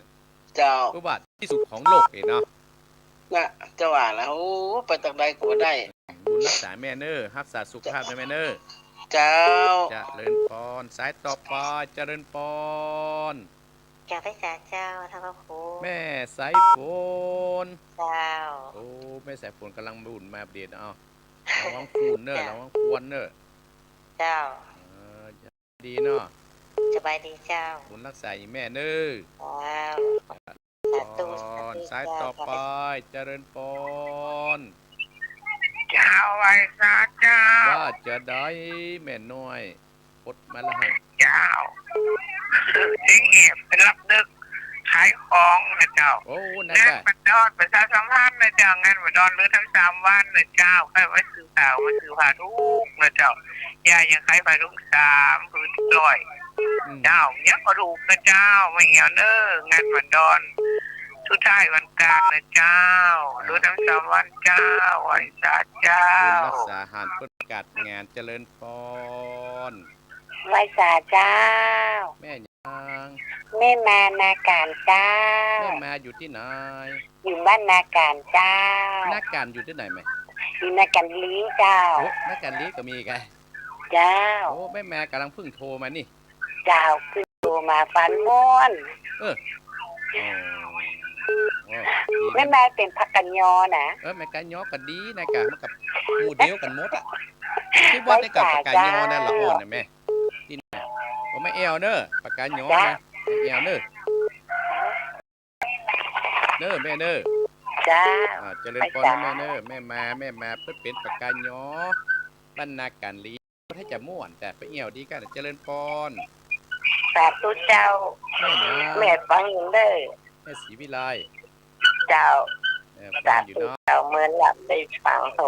เจ้า อุบัติที่สุดของโลกเองเนาะ น่ะ จะว่าแล้ว โอ้ ไปตางใดก็บ่ได้ บุญรักษาแม่เน้อ รักษาสุขภาพนะแม่เน้อ เจ้า เจริญพร สายต่อไป เจริญพร กราบไหว้สาเจ้า ท่านพระครู แม่สายฝน เจ้า โอ้ แม่สายฝนก๋ำลังบุญมาอัปเดตเนาะ ระวังฝุ่นเน้อ เจ้า ระวังควันเน้อ เจ้า เออ ดีเนาะ สบายดีเจ้า บุญรักษาอีแม่เน้อ เจ้า สาธุ สาธุ สายต่อไป เจ้า เจริญพร เจ้า ไหว้สาเจ้า ว่าจะใดแม่น้อย ปดมาละหัน เจ้า คือเจ๊งแอบไปลักดึก ขายของนะเจ้า โอ้ นั่น งาน จ้ะ บันดอนประชาสัมพันธ์นะเจ้า งานบันดอนเหลือตั้งสามวันนะเจ้า ใครมาซื้อข้าว มาซื้อผ้าถุงนะเจ้า ยายยังขายผ้าถุงสามผืนร้อย อืม เจ้า ยังบ่ถูกนะเจ้า แม่แอ๋วเน้อ งานบันดอน สุดท้ายวันกลางนะเจ้า อ่า เหลือตั้งสามวันเจ้า ไหว้สาเจ้า บุญรักษาหันเปิ้นประกาศงาน เจริญพร ไหว้สาเจ้า แม่หยัง แม่มานาก๋านเจ้า แม่มาอยู่ตี้ไหน อยู่บ้านนาก๋านเจ้า นาก๋านอยู่ตี้ไหนแม่ อยู่นาก๋านลีเจ้า โอ้ นาก๋านลีก็มีกะ เจ้า โอ้ แม่มาก๋ำลังเพิ่งโทรมานี่ เจ้า เพิ่งโทรมา ฟังม่วน เออ โอ้ โอ้ ดีนะ แม่มาเป๋นปากกยอนะ เออ แม่ปากกยอก็ดีนะกะ มันก็หมู่เดียวกั๋นหมดอะ ตี้วัดนี่ก็ปากกยอนะ ไหว้สาเจ้า ละอ่อนนะแม่ ตี้ไหน โอ้ แม่แอ๋วเน้อ ปากกยอนะ เจ้า แม่แอ๋วเน้อ เน้อแม่เน้อ เจ้า อ่า เจริญพร ไหว้สา นะแม่เน้อ แม่มา แม่มา เปิ้นเป๋นปากกยอ บ้านนาก๋านลี ถ้าจะม่วน แต่ไปแอ่วดีกั๋น เจริญพร สาธุเจ้า แม่นะ แม่ฟังอยู่เน้อ แม่ศรีวิไล เจ้า เออ ฟังอยู่เนาะ สาธุเจ้า เมื่อหลับได้ฟังโทร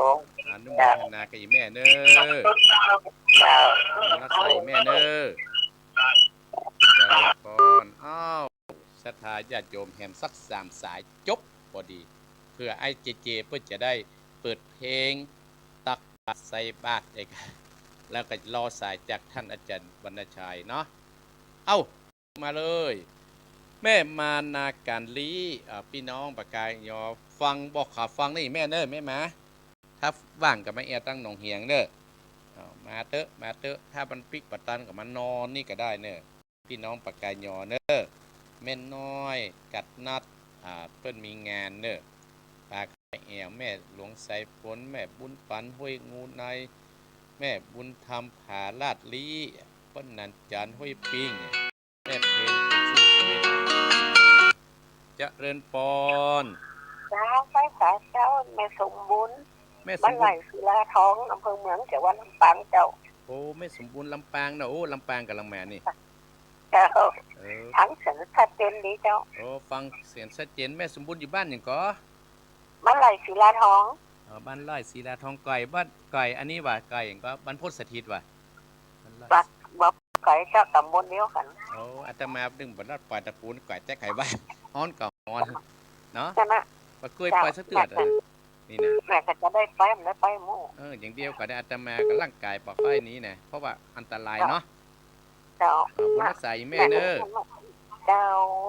อนุโมทนากับอีแม่เน้อ เจ้า รักษาอีแม่เน้อ เจริญพร อ้าว ศรัทธาญาติโยมแหมสักสามสายจบพอดี เผื่อไอ้เจเจเปิ้นจะได้เปิดเพลงตักบาตรใส่บาตรเอง แล้วก็รอสายจากท่านอาจารย์วรรณชัยเนาะ เอ้า มาเลย แม่มานาก๋านลี อ่า ปี้น้องปากกยอ ฟังบ่าขาฟังนี่แม่เน้อ แม่มา ถ้าว่างก็มาแอ่วตังหนองเหียงเน้อ เอา มาเต๊อะ มาเต๊อะ ถ้ามันปิ๊กบ่ตันก็มานอนนี่ก็ได้เน้อ ปี้น้องปากกยอเน้อ แม่น้อยกัดนัด อ่า เปิ้นมีงานเน้อ ปากกยอ แม่หลวงสายฝน แม่บุญปันห้วยงูใน แม่บุญธรรมผาลาดลี้ เปิ้นนันจันทร์ห้วยปิ้ง แม่เพน เจริญพร เจ้า ไหว้สาเจ้า แม่สมบูรณ์ แม่สมบูรณ์ บ้านไร่ศิลาทอง อำเภอเมือง จังหวัดลำปางเจ้า โอ้ แม่สมบูรณ์ลำปางเนาะ โอ้ ลำปางก๋ำลังมานี่ เจ้า เออ ฟังเสียงชัดเจนดีเจ้า โอ้ ฟังเสียงชัดเจน แม่สมบูรณ์อยู่บ้านหยังก่อ บ้านไร่ศิลาทอง อ๋อ บ้านไร่ศิลาทอง ใก้บ้าน ใก้อันนี้หว่า ใก้หยังก่อ บ้านโพธิ์สถิตย์หว่า บ้านไร่ บ่ บ่ไก๋เจ้า ต๋ำบลเดียวกั๋น โอ้ อาตมานึ่งบ่รอดปล่อยตะปูน ใก้แต่ใก้บ้าน ฮ้อนก็ฮ้อน เนาะ ใจ้ไหม บ่เกยไปสักเตื้อ เจ้า นี่นะ แม่ก็จะได้ไป บ่ได้ไปหมู่ เออ อย่างเดียวก็ได้ อาตมาก็ร่างก๋ายบ่ค่อยนี้นะ เพราะว่าอันตรายเนาะ เจ้า เออ บุญรักษาอีแม่เน้อ เจ้า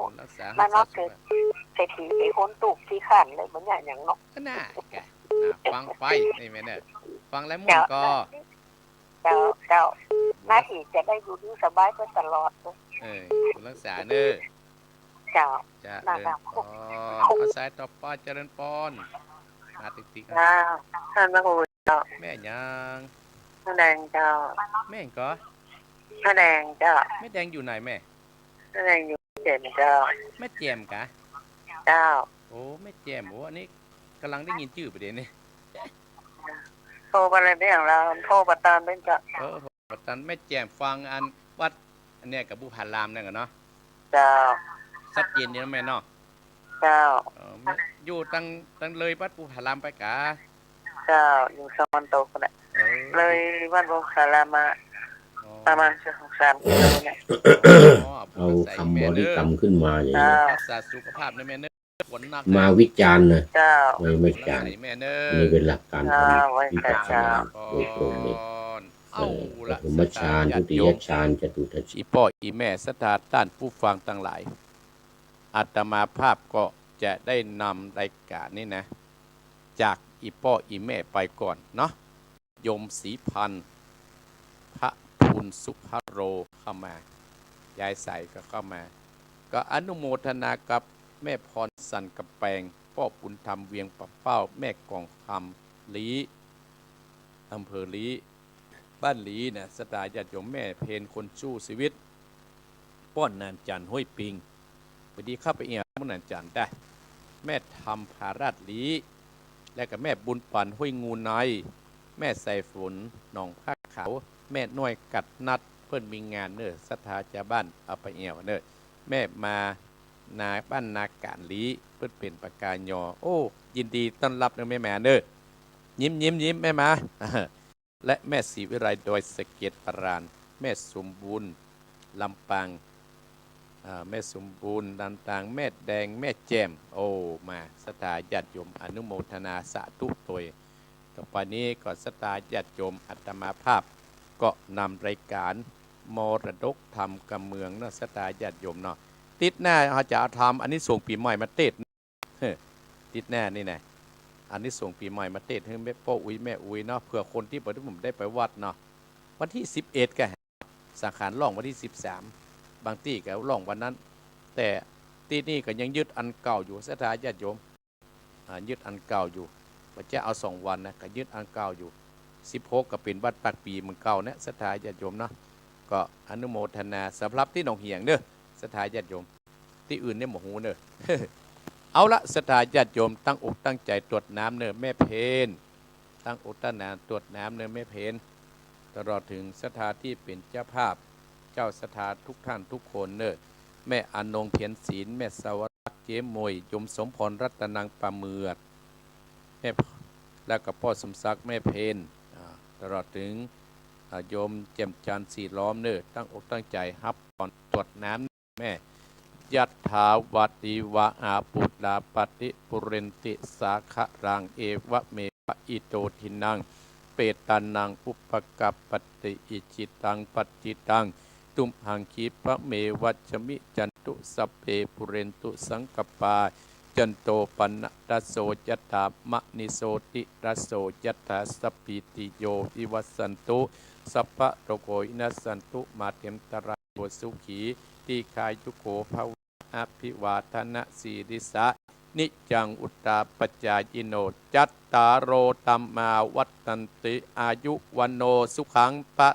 บุญรักษา มาเนาะ รักษาสุขภาพ เศรษฐีไอ้คนตุ๊กข์ขี้คร้านเลย บ่ยากหยังเนาะ ก็น่าแก น่าฟังไป นี่แม่เน้อ ฟังแล้วม่วนก่อ เจ้า เจ้า บุญรักษา หน้าที่จะได้อยู่ดีสบายไปตลอดเลย เออ บุญรักษาเน้อ เจ้า เจริญพร เอาสายต่อไป เจริญพร มาติ๊กๆ เจ้า ท่านพระครูเจ้า แม่หยัง แม่แดงเจ้า แม่หยังก่อ แม่แดงเจ้า แม่แดงอยู่ไหนแม่ แม่แดงอยู่แม่แจ่มเจ้า แม่แจ่มกะ เจ้า โอ้ แม่แจ่ม โอ้ อันนี้ก๋ำลังได้ยินจื้อประเดี๋ยวนี้ โทรไปเลยเนี่ย เราโทรประตานเป็นเจ้า เออ โทรประตาน แม่แจ่มฟังอันวัด อันเนี้ยกับบุพารามนั่นกะเนาะ เจ้า ชัดเจนดีนะแม่เนาะ เจ้า เออ แม่อยู่ตัง ตังเลยวัดบุพารามไปกะ เจ้า อยู่สวรรคโตกะแหละ เออ เลยวัดบุพารามมา อ๋อ ประมาณสองสามกิโลเนี่ย อ๋อ เอาคำบริกรรมขึ้นมาอย่างนี้ เจ้า รักษาสุขภาพนะแม่เน้อ มาวิจารณ์นะ เจ้า ไม่ ไม่วิจารณ์ แม่เนอะ อันนี้เป็นหลักการ เจ้า ทำ ไว้ วิปัสสนา เจ้า โดยตรงเลย เออ เอาละ ปฐมฌาน ศรัทธาญาติโยม ทุติยฌาน จตุตถฌาน อี่ป้ออี่แม่ ศรัทธาต้านผู้ฟังตังหลาย อาตมาภาพก็จะได้นำรายก๋านนี้นะ จากอี่ป้ออี่แม่ไปก่อนเนาะ โยมศรีพันธ์ พระภูลสุภโรเข้ามา ยายใสก็เข้ามา ก็อนุโมทนากับแม่พรสันกำแปง ป้อบุญธรรมเวียงป่าเป้า แม่กองคำลี้ อำเภอลี้ บ้านลี้นะ ศรัทธาญาติโยม แม่เพญคนสู้ชีวิต ป้อหนานจันทน์ห้วยปิง พอดีเข้าไปเอี่ยมหนานจันทน์ได้ แม่ธรรมภาราชลี้ และก็แม่บุญปันห้วยงูใน แม่สายฝนหนองผ้าขาว แม่น้อยกัดนัด เปิ้นมีงานเน่อ ศรัทธาจาวบ้านเอาไปเอี่ยมเน่อ แม่มานาบ้านนาก๋านลี้ เปิ้นเป๋นปากกายอ โอ้ ยินดีต้อนฮับเน่อแม่มาเน่อ ยิ้ม ยิ้ม ยิ้ม แม่มา และแม่ศรีวิไลดอยสะเก็ดปราน แม่สมบูรณ์ลำปาง อ่า แม่สมบูรณ์ลำปาง แม่แดง แม่แจ่ม โอ้ มา ศรัทธาญาติโยม อนุโมทนาสาธุตวย ต่อไปนี้ก็ศรัทธาญาติโยม อาตมาภาพก็นำรายก๋านมรดกธรรมกำเมืองเนาะ ศรัทธาญาติโยมเนาะ ติ๊ดหน้าเฮาจะเอาธรรมอานิสงส์ปี๋ใหม่มาเตศน์ เฮ้อ ติ๊ดหน้านี่นะ อานิสงส์ปี๋ใหม่มาเตศน์หื้อแม่ป้ออุ๊ยแม่อุ๊ยเนาะ เผื่อคนตี้บ่ได้ บ่ได้ไปวัดเนาะ วันตี้สิบเอ็ดก็สังขารล่องวันตี้สิบสาม บางตี้ก็ล่องวันนั้น แต่ตี้นี่ก็ยังยึดอันเก่าอยู่ ศรัทธาญาติโยม อ่า ยึดอันเก่าอยู่ บ่จะเอาสองวันนะ ก็ยึดอันเก่าอยู่ สิบหกก็เป๋นวัดปากปี๋เหมือนเก่าเนี่ย ศรัทธาญาติโยมเนาะ ก็อนุโมทนาสำหรับตี้หนองเหียงเน่อ ศรัทธาญาติโยม ตี้อื่นเนี่ยบ่ฮู้เน่อ เอาละ ศรัทธาญาติโยม ตั้งอกตั้งใจ๋ตรวจน้ำเน่อแม่เพญ ตั้งอกตั้งน้ำตรวจน้ำเน่อแม่เพญ ตลอดเถิงศรัทธาตี้เป๋นเจ้าภาพ เจ้าศรัทธาทุกท่านทุกคนเน่อ แม่อนงเพียรศิลป์ แม่สวรักษ์ เจ๊หมวย โยมสมพร รัตนัง ป่าเหมือด แม่ แล้วก็ป้อสมศักดิ์ แม่เพญ อ่า ตลอดเถิง อ่า โยมแจ่มจันทร์ ศรีล้อมเน่อ ตั้งอกตั้งใจ๋ฮับพรตรวจน้ำ แม่ ยัตถา วาริวะหาปูรา ปะริปูเรนติ สาคะรัง เอวะเมวะ อิโต ทินนัง เปตานัง อุปะกัปปะติ อิจิตัง ปัตติตัง ตุมหัง คิปะเมวะ สะมิชชันตุ สัพเพ ปูเรนตุ สังกัปปา จันโต ปะนะระโส ยะถา มะณิโชติระโส ยะถา สัพพีติโย วิวัชชันตุ สัพพะโรโค วินัสสันตุ มาเตมตะราโย สุขี ทีฆายุโข ภะวะ อะภิวาทะนะสีลิสสะ นิจจัง วุฑฒาปะจายิโน จัตตาโร ธัมมา วัฑฒันติ อายุ วัณโณ สุขัง พะ